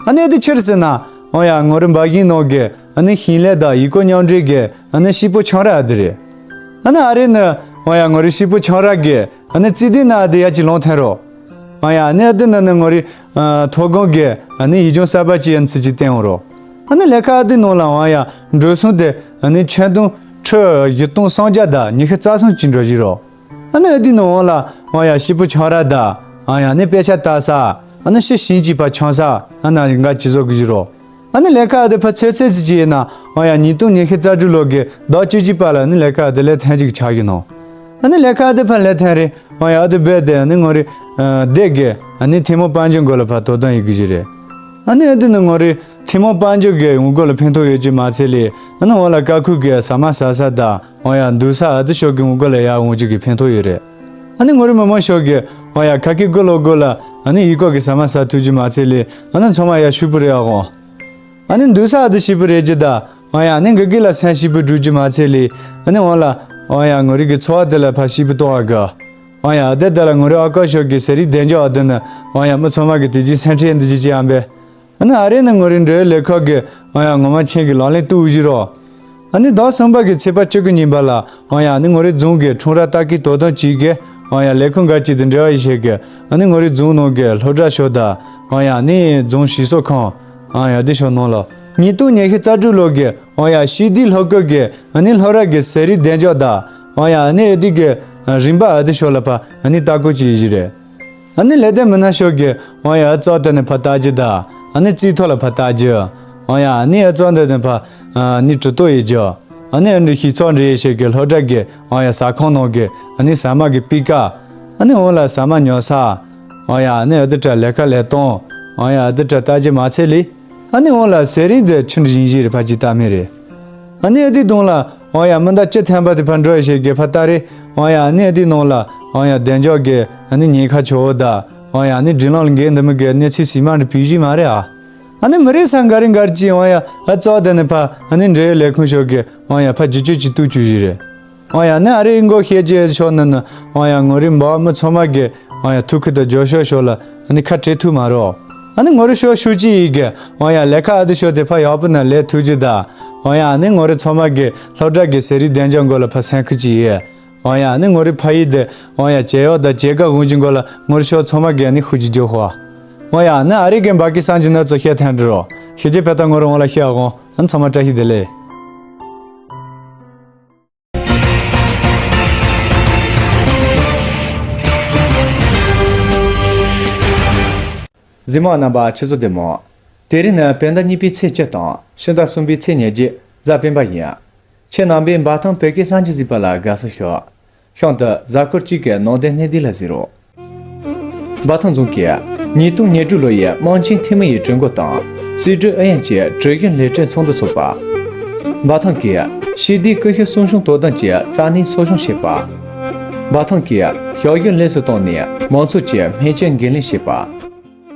ཨ་ནི་ཨ་དེ་ཆི་རེད་ཟེར་ན་ཨང་ཡ་ངོ་རིའི་འབའ་ཞིང་ནང་གི་ཨ་ནི་ཞིང་ལས་དང་ཡུལ་སྐོར་མཉམ་འབྲེལ་གྱི་ཨ་ནི་ཤི་པོ་ཆང་ར་ཨ་དེ་རེད། ཨ་ནི་ཨ་རི་ནི་ཨང་ཡ་ངོ་རིའི་ཤི་པོ་ཆང་ར་གི་ཨ་ནི་རྩིས་དེ་ན་ཨ་དེ་ཡ་ཅིག་ལོང་ཐེན་རོ། ཨང་ཡ་ཨ་ནི་ཨ་དེ་ནི་ནི་ངོ་རིའི་ཨ་མཐོ་སྒང་གི་ཨ་ནི་ཡུལ་ལྗོངས་གསར་པ་ཅིག་ཡ་ཚི་ཅིག་བསྟན་འོང་རོ། ཨ་ནི་ལས་ཀ་ཨ་དེ་ནང་ལ་ཨང་ཡ་འགྲོ་སོང་དེ་ཨ་ནི་ཆེད་དུང་ཁྲི་བཞི་སྟོང་སུམ་བརྒྱ་དང་ཉི་ཤུ་རྩ་གསུམ་ཅིག་འགྲོ་བཞིན་རོ། ཨ་ནི་ཨ་དེ་ནང་འོང་ལ་ཨང་ཡ་ཤི་པོ་ཆང་ར་དང་ཨང་ཡ་ཨ་ནི་དཔེ་ཆ་ལྟ་ས་ཨ་ནི་ཤི་ཞིང་ཅིག་ཕ་ཆང་ས་ཨ་ན་འགའ་ཅི་བཟོ་གི་བཞིན་རོ། ཨ་ནི་ལས་ཀ་ཨ་དེ་ཕ་ཚོད་ཚོད་ཟི་ཅི་ཡིན་ན་ཨང་ཡ་ཉིས་སྟོང་ཉི་ཤུ་རྩ་དྲུག་ལོ་གི་ཟླ་བཅུ་གཅིག་པ་ལ་ནི་ལས་ཀ་ཨ་དེ་ལས་ཐན་ཅིག་ཆགས་ཀྱི་ནོ། ཨ་ནི་ལས་ཀ་ཨ་དེ་ཕ་ལས་ཐན་རེ་ཨང་ཡ་ཨ་དེ་བས་དེ་ཨ་ནི་ངོ་རི་ཨ་སྡེ་གི་ཨ་ནི་ཐི་མོ་པང་ཅོ་མགོ་ལ་ཕ་དོ་དོན་ཡི་གི་ཞིག་རེད། ཨ་ནི་ཨ་དེ་ནི་ངོ་རི་ཐི་མོ་པང་ཅོ་གི་འོང་སྒོ་ལ་ཕན་ཐོགས་ཡོད་ཅི་མ་ཚད་ལས་ཨ་ནི་འོང་ལ་ཀ་ཁུ་གི་ཟ་མ་ཟ་ས་དང་ཨང་ཡ་འདུག་ས་ཨ་དེ་ཤོག་གི་འོང་སྒོ་ལ་ཡ་འོང་ཅིག་གི་ཕན་ཐོགས་ཡོད་རེད། ཨ་ནི་ངོ་རི་མི་མང་ཤོག་གི་ཨང་ཡ་ཁ་ཁི་སྒོ་ལོ་སྒོ་ལ་ ཨ་ནི་ཡི་གོ་གི་ཟ་མ་ཟ་ཐུབ་ཀྱི་མ་ཚད་ལས། ཨ་ནི་ཚང་མ་ཡ་ཤུ་པུ་རེ་ཨ་གོང་། ཨ་ནི་འདུག་ས་ཨ་དི་ཤི་པུ་རེ་ཇི་ད། ཨོ་ཡ་ཨ་ནི་འགི་གི་ལ་སེམས་ཤི་པུ་འགྲུབ་ཀྱི་མ་ཚད་ལས། ཨ་ནི་འོང་ལ། ཨོ་ཡ་ངོ་རི་གི་འཚོ་བ་དེ་ལ་ཕ་ཤི་པུ་ཏོ་ཨ་གི། ཨོ་ཡ་ཨ་དེ་དེ་ལ་ངོ་རི་ཨ་ཀ་ཤོ་གི་ཟེ་རི་དན་ཇོ་ཨ་དི་ནི། ཨོ་ཡ་མི་ཚང་མ་གི་དེ་ཇི་སེམས་ཁྲལ་འདི་ཇི་ཅི་ཨམ་པེ། ཨ་ནི་ཨ་རེ་ནི་ངོ་རི་འགྲོའི་ལས་ཁག་གི། ཨོ་ཡ་ངོ་མ་ཆེན་གི་ལག་ལེན་ཏུ་བཞི་རོ། ཨ་ནི་ཟླ་གསུམ་པ་གི་ཚེས་པ་བཅུ་གི་ཉིན་པ་ལ། ཨོ་ཡ་ཨ་ནི་ངོ་རི་རྫོང་གི་ཁྲུང་ར་ཏ་ཀི་དོ་དོན་གཅིག་གི། ཨོ་ཡ་ལས་ཁུངས་འགའ་གཅིག་ཏུ་འབྲེལ་བ་ཡི་ཤེས་གི། ཨ་ནི་ངོ་རི་རྫོང་ནང་གི་སློབ་གྲྭ་ཤོ་ད། ཨོ་ཡ་ཨ་ནི་རྫོང་ཞིག་གསོ་ཁང་། ཨོ་ཡ་དེ་ཤོ་ནང་ལ། ཉིས་སྟོང་ཉི་ཤུ་རྩ་དྲུག་ལོ་གི། ཨོ་ཡ་ཤི་དི་ལྷོ་ཀོ་གི། ཨ་ནི་ལྷོ་ར་གི་ཟེ་རི་དན་ཇོ་ད། ཨོ་ཡ་ཨ་ནི་ཨ་དི་གི། རིམ་པ་ཨ་དི་ཤོ་ལ་ཕ། ཨ་ནི་ལྟ་སྐོར་གཅིག་ཡི་ཞི་རེད། ཨ་ནི་ལེ་ཏེ་མི་ན་ཤོ་གི། ཨོ་ཡ་ཨ་ཙོ་ཏེ་ནི་ཕ་ལྟ་རྒྱུ་ད། ཨ་ནི་རྩིས་ཐོག་ལ་ཕ་ལྟ་རྒྱུ། ཨོ་ཡ་ཨ་ནི་ཨ་ཙོ་ཏེ་ནི་ཕ། ཨ་ནི་གྲུ་ཏོ་ཡི་རྒྱུ། ཨ་ནི་ཨ་འདྲི་ཤི་ཚོ་འདྲི་ཡི་ཤེས་གི་ལྷོ་བྲག་གི། ཨོ་ཡ་ཟ་ཁང་ནང་གི། ཨ་ནི་ཟ་མ་གི་པི་ཀ། ཨ་ནི་འོང་ལ་ཟ་མ་ཉོ་ས། ཨོ་ཡ་ཨ་ནི་ཨ་དི་ཏྲ་ལས་ཀ་ལས་གཏོང་། ཨོ་ཡ་ཨ་དི་ཏྲ་ལྟ་རྒྱུ་མ་ཚད་ལི། ཨ་ནི་འོང་ལ་ཟེ་རིང་དེ་ཆུ་འདྲི་བཞིན་བཞི་རེ་ཕ་ཅི་ལྟ་མེད་རེད། ཨ་ནི་ཨ་དི་དུང་ལ། ཨོ་ཡ་མི་འདའ་ཅི་ཐན་པ་དེ་ཕ་འགྲོ་ཡི་ཤེས་གི་ཕ་ལྟ་རེ། ཨོ་ཡ་ཨ་ནི་ཨ་དི་ནང་ལ། ཨོ་ཡ་བདེ་འཇོག་གི། ཨ་ནི་ཉེན་ཁ་ཆོ་བོ་ད། ཨོ་ཡ་ཨ་ནི་དྲིན་ལང་ལ་འགན་འདི་མི་གི་གནས་ཚུལ་སི་མ་འདྲི་བུ་བཞི་མ་རེད་ཨ། ཨ་ནི་མི་རེ་ས་འགའ་རེ་འགར་གྱི། ཨོ་ཡ་ཨ་ཙོ་དེ་ནི་ཕ། ཨ་ནི་འབྲེལ་ཡོད་ལས་ཁུངས་ཤོག་གི། ཨོ་ཡ་ཕ་ཇི་ཅོ་ཅི་ཏུ་ཅུ་བཞི་རེད། ཨོ་ཡ་ནི་ཨ་རེ་མགོ་ཤེས་ཀྱི་ཤོ་ནི་ནི། ཨོ་ཡ་ངོ་རི་འབའ་མི་ཚོ་མ་གི། ཨོ་ཡ་ཐུག་ཁུ་དང་ཇོ་ཤོ་ཤོ་ལ། ཨ་ནི་ཁ་བྲལ་ཐུབ་མ་རོ། ཨ་ནི་ངོ་རི་ཤོ་ཤུ་ཅི་ཡི་གི། ཨོ་ཡ་ལས་ཁ་ཨ་དི་ཤོ་དེ་ཕ་ཡག་པོ་ན་ལས་ཐུག་ཅི་ད། ཨོ་ཡ་ཨ་ནི་ངོ་རི་ཚོ་མ་གི་སློབ་གྲྭ་གི་ཟེ་རི་བདེ་འཇོག་མགོ་ལ་ཕ་སེང་ཁུ་ཅི་ཡི། ཨོ་ཡ་ཨ་ནི་ངོ་རི་ཕ་ཡི་དེ། ཨོ་ཡ་ཇེ་ཡོ་ད་ཇེ་ག་ཧུང་ཅི་མགོ་ལ་ངོ་རི་ཤོ་ཚོ་མ་གི་ཨ་ནི་ཧུ་ཅི་ཇོ་ཧོ། ཨོ་ཡ་ཨ་ནི་ཨ་རེ་གི་འབའ་གི་སང་ཅི་ན་ཚོ་ཤེ་ཐན་འདྲི་རོ། ཤེ་ཅི་ཕེ་ཏ་ངོ་རི་འོང་ལ་ཤེ་ཨ་གོང་། ཨ་ནི་ཚོ་མ་བཀྲ་ཤིས་བདེ་ལེགས། གཟིགས་མོ་རྣམ་པ་ཁྱེད་ཚོ་བདེ་མོ། དེ་རིང་ནི་བོད་ཟླ་གཉིས་པའི་ཚེས་བཅུ་དང་ཕྱི་ཟླ་གསུམ་པའི་ཚེས་ཉེར་བརྒྱད་གཟའ་སྤེན་པ་ཡིན། ཁྱེད་རྣམ་པས་འབའ་ཐང་བོད་སྐད་གསར་འགྱུར་གཟིགས་པ་ལ་དགའ་བསུ་ཞུ། གཤམ་དུ་གཟའ་འཁོར་གཅིག་གི་ནང་དོན་སྣེ་འདི་ལ་གཟིགས་རོགས། འབའ་ཐང་རྫོང་གིས་ཉིས་སྟོང་ཉེར་དྲུག་ལོ་ཡི་དམངས་ཆེན་འཐུས་མི་ཡི་གྲོས་འགོ་དང་སྲིད་གྲོས་ཨུ་ཡོན་གྱི་གྲོས་གཞི་ལས་གྲྭའི་ཚོགས་འདུ་འཚོགས་པ། འབའ་ཐང་གིས་ཞི་བདེའི་ཀུ་ཤུ་གསོ་སྐྱོང་དོ་དམ་གྱི་རྩ་གནད་གསོ་སྐྱོང་བྱེད་པ། འབའ་ཐང་གིས་ཞབས་ཞུ་ལེགས་སུ་བཏང་ནས་མང་ཚོགས་ཀྱི་སྨན་བཅོས་འགན་ལེན་བྱེད་པ།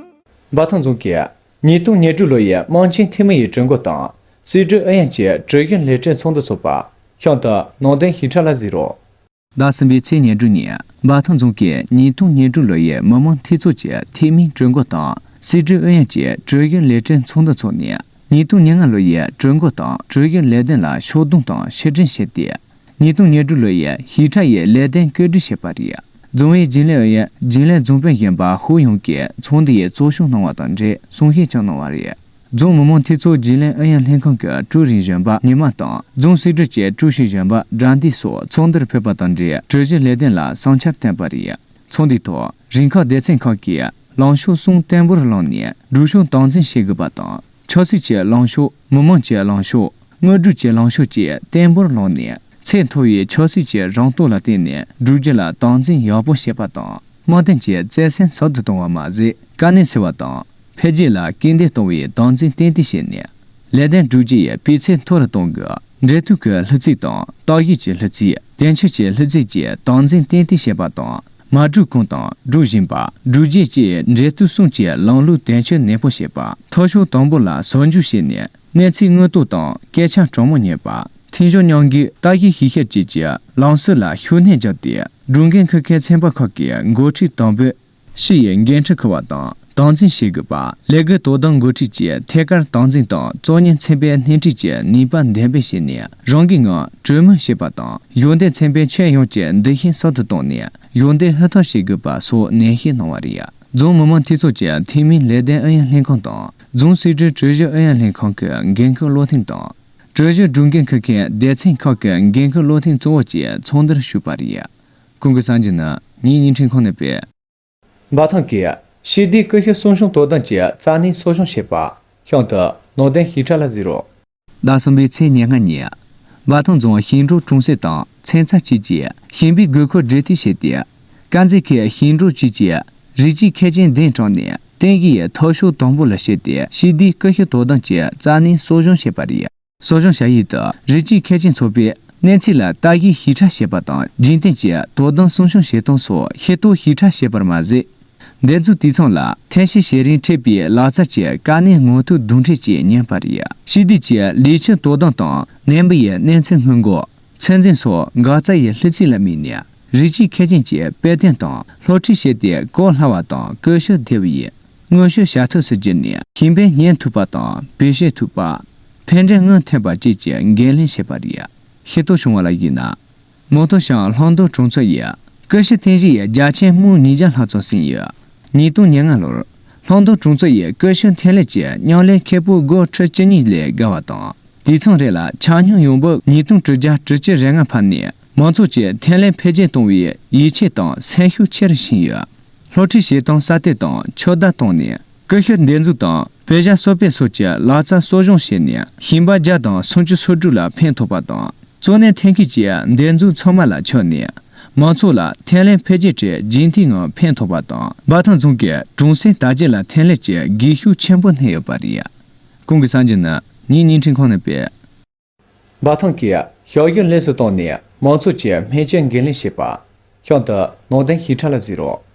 འབའ་ཐང་རྫོང་གིས་ཉིས་སྟོང་ཉེར་དྲུག་ལོ་ཡི་དམངས་ཆེན་འཐུས་མི་ཡི་གྲོས་འགོ་དང་སྲིད་གྲོས་ཨུ་ཡོན་གྱི་གྲོས་གཞི་ལས་གྲྭའི་ཚོགས་འདུ་འཚོགས་པ། གཤམ་དུ་ནང་དོན་ཞིབ་ཕྲ་ལ་གཟིགས་རོགས། ཟླ་གསུམ་པའི་ཚེས་ཉེར་དྲུག་ཉིན་འབའ་ཐང་རྫོང་གིས་ཉིས་སྟོང་ཉེར་དྲུག་ལོ་ཡི་མི་དམངས་འཐུས་ཚོགས་ཀྱི་འཐུས་མིའི་གྲོས་འགོ་དང་སྲིད་གྲོས་ཨུ་ཡོན་གྱི་གྲོས་གཞི་ལས་གྲྭའི་ཚོགས་འདུ་འཚོགས་ནས། ཉིས་སྟོང་ཉེར་ལྔ་ལོ་ཡི་གྲོས་འགོ་དང་གྲོས་གཞི་ལས་དོན་ལ་ཕྱོགས་བསྡོམས་དང་ཕྱིར་དྲན་བྱས་ཏེ། ཉིས་སྟོང་ཉེར་དྲུག་ལོ་ཡི་ཞིབ་ཕྲ་ཡི་ལས་དོན་བཀོད་སྒྲིག་བྱས་པ་རེད། རྫོང་ཨུའི་རྒྱུན་ལས་ཨུ་ཡོན་རྒྱུན་ལས་རྫོང་དཔོན་གཞོན་པ་ཧུའུ་ཡུང་གིས་ཚོགས་འདུ་ཡི་གཙོ་སྐྱོང་གནང་བ་དང་འབྲེལ་གསུང་བཤད་ཀྱང་གནང་བ་རེད། རྫོང་མི་དམངས་འཐུས་ཚོགས་རྒྱུན་ལས་ཨུ་ཡོན་ལྷན་ཁང་གི་ཀྲུའུ་རིན་གཞོན་པ་ཉི་མ་དང་རྫོང་སྲིད་གྲོས་ཀྱི་ཀྲུའུ་ཞི་གཞོན་པ་དགྲ་འདུས་སོགས་ཚོགས་འདུར་ཕེབས་པ་དང་འབྲེལ་གྲོས་གཞི་ལས་དོན་ལ་བསམ་འཆར་བཏོན་པ་རེད། ཚོགས་འདུའི་ཐོག་རིམ་ཁག་སྡེ་ཚན་ཁག་གིས་ལངས་ཕྱོགས་གསུམ་བརྟན་པོར་བླངས་ནས་སྒྲིག་སྲོལ་དམ་འཛིན་བྱེད་དགོས་པ་དང་། ཆབ་སྲིད་ཀྱི་ལངས་ཕྱོགས། མི་དམངས་ཀྱི་ལངས་ཕྱོགས། དངོས་སྒྲུབ་ཀྱི་ལངས་ཕྱོགས་བཅས་བརྟན་པོར་བླངས་ནས། ཚད་མཐོ་བའི་ཆབ་སྲིད་ཀྱི་རང་རྟོགས་ལ་བརྟེན་ནས་སྒྲིག་གཞི་ལ་དམ་འཛིན་ཡག་པོ་བྱེད་པ་དང་། དམངས་དོན་གྱི་བརྩེ་སེམས་ཟབ་ཏུ་གཏོང་བ་མ་ཟད། དཀའ་གནད་སེལ་བ་དང་། འཕེལ་རྒྱས་ལ་སྐུལ་འདེད་གཏོང་བའི་དམ་འཛིན་ཏན་ཏིག་བྱས་ནས། ལས་དོན་སྒྲུབ་རྒྱུ་ཡི་སྤུས་ཚད་མཐོ་རུ་གཏོང་དགོས། འབྲེལ་མཐུད་ཀྱི་ལྷུ་ཚིགས་དང་བརྟག་ཞིབ་ཀྱི་ལྷུ་ཚིགས། དོན་འཁྱོལ་གྱི་ལྷུ་ཚིགས་ཀྱི་དམ་འཛིན་ཏན་ཏིག་བྱེད་པ་དང་། མ་སྒྲུབ་གོང་དང་སྒྲུབ་བཞིན་པ། སྒྲུབ་རྗེས་བཅས་འབྲེལ་མཐུད་གསུམ་གྱི་ལམ་ལུགས་དོན་འཁྱོལ་ནན་པོ་བྱེད་པ། མཐོ་ཤོས་དང་པོ་ལ་ཟུང་འཇུག་བྱས་ནས། གནས་ཚུལ་དངོས་རྟོགས་དང་སྐད་ཆ་དྲང་མོ་ཉན་པ། མཐུན་སྦྱོར་མཉམ་འགུལ་བརྟག་ཞིབ་ཞིབ་བཤེར་བཅས་ཀྱི་ལམ་སྲོལ་ལ་ཤུགས་སྣོན་བརྒྱབ་སྟེ། སྒྲུབ་འགན་འཁུར་མཁན་ཚན་པ་ཁག་གིས་འགོ་ཁྲིད་དང་པོས་ཞི་ཡི་འགན་འཁྲི་འཁུར་བ་དང་དམ་འཛིན་བྱེད་དགོས་པ། ལས་འགུལ་དོ་དམ་འགོ་ཁྲིད་ཀྱིས་ཐད་ཀར་དམ་འཛིན་དང་གཙོ་གཉེར་ཚན་པའི་སྣེ་ཁྲིད་ཀྱི་ནུས་པ་འདོན་སྤེལ་བྱས་ནས་རང་འགུལ་ངང་གྲོས་མོལ་བྱེད་པ་དང་། གཞུང་འབྲེལ་ཚན་པའི་ཁྱོན་ཡོངས་ཀྱི་འདུ་ཤེས་ཟབ་ཏུ་བཏང་ནས་གཞུང་འབྲེལ་ཧུར་ཐག་བྱེད་དགོས་པ་སོགས་ནན་བཤད་གནང་བ་རེད། རྫོང་མི་དམངས་འཐུས་ཚོགས་ཀྱི་འཐུས་མིའི་ལས་དོན་ཨུ་ཡོན་ལྷན་ཁང་དང་རྫོང་སྲིད་གྲོས་གྲོས་གཞི་ཨུ་ཡོན་ལྷན་ཁང་གི་འགན་འཁུར་བློ་མཐུན་དང་། གྲོས་གཞི་སྒྲུབ་འགན་འཁུར་མཁན་སྡེ་ཚན་ཁག་གི་འགན་འཁུར་བློ་མཐུན་གཙོ་བོ་བཅས་ཚོགས་འདུར་ཞུགས་པ་རེད། གོང་གི་གསར་འགྱུར་ནི་ངའི་བརྙན་འཕྲིན་ཁང་ནས་སྤེལ། འབའ་ཐང་གིས་ཞི་བདེའི་ཀུ་ཤུ་གསོ་སྐྱོང་དོ་དམ་གྱི་རྩ་གནད་གསོ་སྐྱོང་བྱེད་པ། གཤམ་དུ་ནང་དོན་ཞིབ་ཕྲ་ལ་གཟིགས་རོགས། ཟླ་གསུམ་པའི་ཚེས་ཉེར་ལྔ་ཉིན། འབའ་ཐང་རྫོང་ཞིང་འབྲོག་གྲོང་གསེབ་དང་ཚན་རྩལ་བཅས་ཀྱི་ཞིང་པའི་དགོས་མཁོ་སྦྲེལ་མཐུད་བྱས་ཏེ། དཀར་མཛེས་ཁུལ་ཞིང་འབྲོག་བཅས་ཀྱི་རི་སྐྱེས་མཁས་ཅན་གདན་དྲངས་ནས་རྟེན་གཞི་ཡི་མཐོ་ཤོས་དང་པོ་ལ་བྱས་ཏེ་ཞི་བདེའི་ཀུ་ཤུ་དོ་དམ་གྱི་རྩ་གནད་གསོ་སྐྱོང་བྱས་པ་རེད། གསོ་སྐྱོང་བྱ་ཡུལ་དུ་རི་སྐྱེས་མཁས་ཅན་ཚོགས་པས་གནས་ཚུལ་ལ་བརྟག་ཞིབ་ཞིབ་ཕྲ་བྱས་པ་དང་རྒྱུན་གཏན་གྱི་དོ་དམ་སྲུང་སྐྱོང་བྱེད་སྟངས་སོགས་ཤེས་རྟོགས་ཞིབ་ཕྲ་བྱས་པར་མ་ཟད། འདེབས་འཛུགས་དུད་ཚང་ལ་ཐེམ་སྐས་བྱེད་རིང་འཕྲད་པའི་ལག་རྩལ་གྱི་དཀའ་གནད་ངོ་ཐུག་དུག་འཕྲད་ཀྱིས་ཉན་པ་རེད། ཞི་བདེ་གྱི་ལས་ཆོད་དོ་དམ་དང་ནད་འབུ་ཡི་གནས་ཚུལ་སྔོན་འགོག་ཚོད་འཛིན་སོགས་འགག་རྩ་ཡི་ལྷུ་ཚིགས་ལ་དམིགས་ནས། རིགས་གཅིག་མཁས་ཅན་གྱིས་དཔེ་སྟོན་དང་སློབ་ཁྲིད་བྱས་ཏེ། གོ་སླ་བ་དང་ཀུ་ཤུ་བདེ་བའི་མངོན་ཤེས་བྱ་ཐབས་སུ་བསྒྱུར་ནས། ཤེས་དཔལ་ཉན་ཐུབ་པ་དང་བེད་སྤྱོད་ཐུབ་པ། ཕན་འབྲས་དངོས་ཐོན་པ་བཅས་ཀྱི་འགན་ལེན་བྱས་པ་རེད། ཤེས་རྟོགས་བྱུང་བ་ལ་གཞིགས་ན། མོན་ཐོ་ཤང་ལྷོ་མདོ་གྲོང་ཚོ་ཡི་ཀུ་ཤུ་རྟེན་གཞི་ཡི་རྒྱ་ཆེན་སྨུག་ཉིས་བརྒྱ་ལྷག་ཙམ་ཟིན་ཡོད། ཉིས་སྟོང་ཉེར་ལྔ་ལོར་ལྷོ་མདོ་གྲོང་ཚོ་ཡི་ཀུ་ཤུ་འཐེན་ལེན་གྱི་མཉམ་ལས་ཁེ་སྤོགས་སྒོར་ཁྲི་བཅུ་གཉིས་ལས་བརྒལ་བ་དང་། དུད་ཚང་རེ་ལ་ཆ་སྙོམས་ཡོང་འབབ་ཉིས་སྟོང་དྲུག་བརྒྱ་དྲུག་ཅུ་རེ་ལྔ་ཕབ་ནས། མང་ཚོགས་ཀྱི་འཐེན་ལེན་འཕེལ་རྒྱས་གཏོང་བའི་ཡིད་ཆེས་དང་སེམས་ཤུགས་ཆེ་རུ་ཕྱིན་ཡོད། སློབ་ཁྲིད་བྱེད་སྟངས་གསར་གཏོད་དང་ཕྱོགས་བསྡུར་བཏང་ནས། ཀུ་ཤུ་འདེབས་འཛུགས་དང་བོད་ཇ་གསོ་སྤེལ་སོགས་ཀྱི་ལག་རྩལ་གསོ་སྦྱོང་བྱས་ནས། ཞིང་པ་བརྒྱ་དང་སུམ་ཅུ་སོ་དྲུག་ལ་ཕན་ཐོགས་པ་དང་། གཙོ་གནད་འཐེན་འཁྱེར་གྱི་འདེབས་འཛུགས་ཚང་མ་ལ་ཕྱོགས་ནས། མང་ཚོགས་ལ་འཐེན་ལེན་འཕེལ་རྒྱས་ཁྲོད་རྒྱུན་མཐུད་ངང་ཕན་ཐོགས་པ་དང་། འབའ་ཐང་རྫོང་གིས་གྲོང་གསེབ་དར་རྒྱས་ལ་འཐེན་ལེན་གྱི་སྒུལ་ཤུགས་ཆེན་པོ་བསྣན་ཡོད་པ་རེད། ཁོང་གི་གསར་འགྱུར་ནི་ངའི་བརྙན་འཕྲིན་ཁང་ནས་སྤེལ། འབའ་ཐང་གིས་ཞབས་ཞུ་ལེགས་སུ་བཏང་ནས། མང་ཚོགས་ཀྱི་སྨན་བཅོས་འགན་ལེན་བྱས་པ། གཤམ་དུ་ནང་དོན་ཞིབ་ཕྲ་ལ་གཟིགས་རོགས།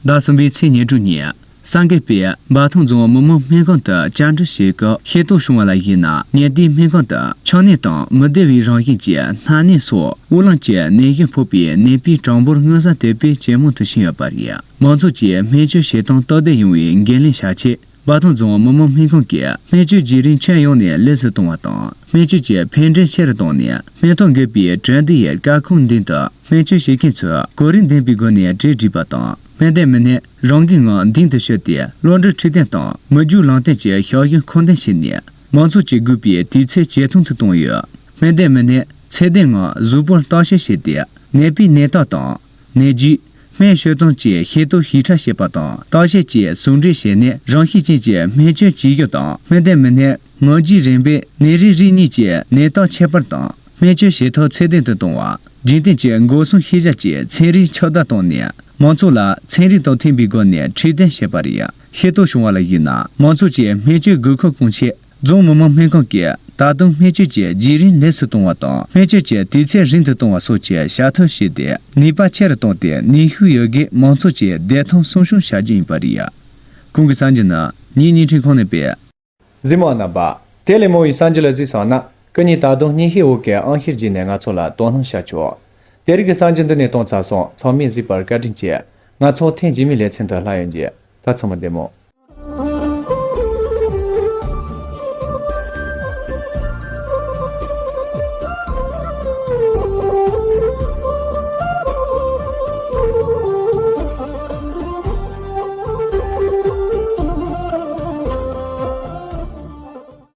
ཟླ་གསུམ་པའི་ཚེས་ཉེར་དྲུག་ཉིན། གསར་འགོད་པས་འབའ་ཐང་རྫོང་མི་དམངས་སྨན་ཁང་དུ་བཅར་འདྲི་བྱས་སྐབས། ཤེས་རྟོགས་བྱུང་བ་ལ་གཞིགས་ན། ཉེ་དུས་སྨན་ཁང་དུ་ཆང་ནད་དང་མི་བདེ་བའི་རང་བཞིན་གྱི་སྣ་ནད་སོགས་དབུགས་ལམ་གྱི་ནད་གཞི་ཕོག་པའི་ནད་པའི་གྲངས་འབོར་མངོན་གསལ་དོད་པོས་ཇེ་མང་དུ་ཕྱིན་ཡོད་པ་རེད། མང་ཚོགས་ཀྱིས་སྨན་བཅོས་བྱེད་སྟངས་སྟབས་བདེ་ཡོང་བའི་འགན་ལེན་བྱ་ཆེད། འབའ་ཐང་རྫོང་མི་དམངས་སྨན་ཁང་གིས་སྨན་བཅོས་བྱེད་རིང་ཁྱོན་ཡོངས་ནས་ལེགས་སུ་གཏོང་བ་དང་། སྨན་བཅོས་ཀྱི་ཕན་འབྲས་ཆེ་རུ་བཏང་ནས། སྨན་ཐོ་འགོད་པའི་གྲུབ་འབྲས་ཡི་སྐར་ཁུང་མདུན་དུ། སྨན་བཅོས་བྱེད་མཁན་ཚོས་གོ་རིམ་ལྡན་པའི་སྒོ་ནས་གྲས་བསྒྲིགས་པ་དང་། སྨན་བསྟེན་མི་སྣས་རང་འགུལ་ངང་མདུན་དུ་བསྐྱོད་དེ། བློ་འདྲི་ཁྲིད་སྟོན་དང་མི་རྒྱུགས་ལམ་སྟོན་གྱི་ཞབས་ཞུ་མཁོ་འདོན་བྱས་ནས། མང་ཚོགས་ཀྱིས་བགོས་པའི་དུས་ཚོད་ཇེ་ཐུང་དུ་བཏང་ཡོད། སྨན་བསྟེན་མི་སྣས་ཚད་ལྡན་ངང་གཟུགས་པོར་བརྟག་དཔྱད་བྱས་ཏེ། ནད་པའི་ནད་རྟགས་དང་། ནད་རྒྱུ། སྨན་སྤྱོད་སྟངས་བཅས་ཤེས་རྟོགས་ཞིབ་ཕྲ་བྱེད་པ་དང་། བརྟག་དཔྱད་ཀྱི་ཟུང་འབྲེལ་བྱས་ནས། རང་བཞིན་ཅན་གྱི་སྨན་བཅོས་བྱེད་རྒྱུ་དང་། སྨན་བསྟེན་མི་སྣས་ངང་རྒྱུད་རིམ་པས་ནད་རིགས་རེ་གཉིས་ཀྱི་ནད་རྟགས་ཁྱད་པར་དང་། སྨན་བཅོས་བྱེད་ཐབས་ཚད་ལྡན་དུ་གཏོང་བ། རྒྱུན་གཏན་གྱི་འགོག་སྲུང་ཤེས་བྱ་བཅས་ཚན་རིག་ཕྱོགས་བསྡུར་བཏང་ནས། མང་ཚོགས་ལ་ཚན་རིག་དང་མཐུན་པའི་སྒོ་ནས་ཁྲིད་སྟོན་བྱས་པ་རེད། ཤེས་རྟོགས་བྱུང་བ་ལ་གཞིགས་ན། མང་ཚོགས་ཀྱི་སྨན་བཅོས་དགོས་མཁོ་སྐོང་ཆེད། རྫོང་མི་དམངས་སྨན་ཁང་གིས་ད་དུང་སྨན་བཅོས་ཀྱི་བརྒྱུད་རིམ་ལེགས་སུ་གཏོང་བ་དང་། སྨན་བཅོས་ཀྱི་དུས་ཚོད་རིང་དུ་གཏོང་བ་སོགས་ཀྱི་བྱ་ཐབས་སྤྱད་དེ། ནུས་པ་ཆེ་རུ་བཏང་སྟེ། ནུས་ཤུགས་ཡོད་རྒུས་མང་ཚོགས་ཀྱི་བདེ་ཐང་སྲུང་སྐྱོང་བྱ་རྒྱུ་ཡིན་པ་རེད། གོང་གི་གསར་འགྱུར་ནི་ངའི་བརྙན་འཕྲིན་ཁང་ནས་སྤེལ། གཟིགས་མོ་རྣམ་པ། དེ་ལས་མང་བའི་གསར་འགྱུར་ལ་གཟིགས་སོང་ན། སྐུ་ཉིད་ད་དུང་སྙན་ཞུ་འོག་གི་ཨང་ཤེར་བརྒྱུད་ནས་ང་ཚོ་ལ་དོ་སྣང་བྱ་ཆོག་དེ་རིང་གི་གསར་འགྱུར་འདི་ནས་གཏོང་ཚར་སོང་། ཚང་མས་གཟིགས་པར་བཀའ་དྲིན་ཆེ། ང་ཚོ་ཐེངས་རྗེས་མའི་ལེ་ཚན་དུ་སླེབས་ཡོང་རྒྱུ། ད་ཚང་མ་བདེ་མོ།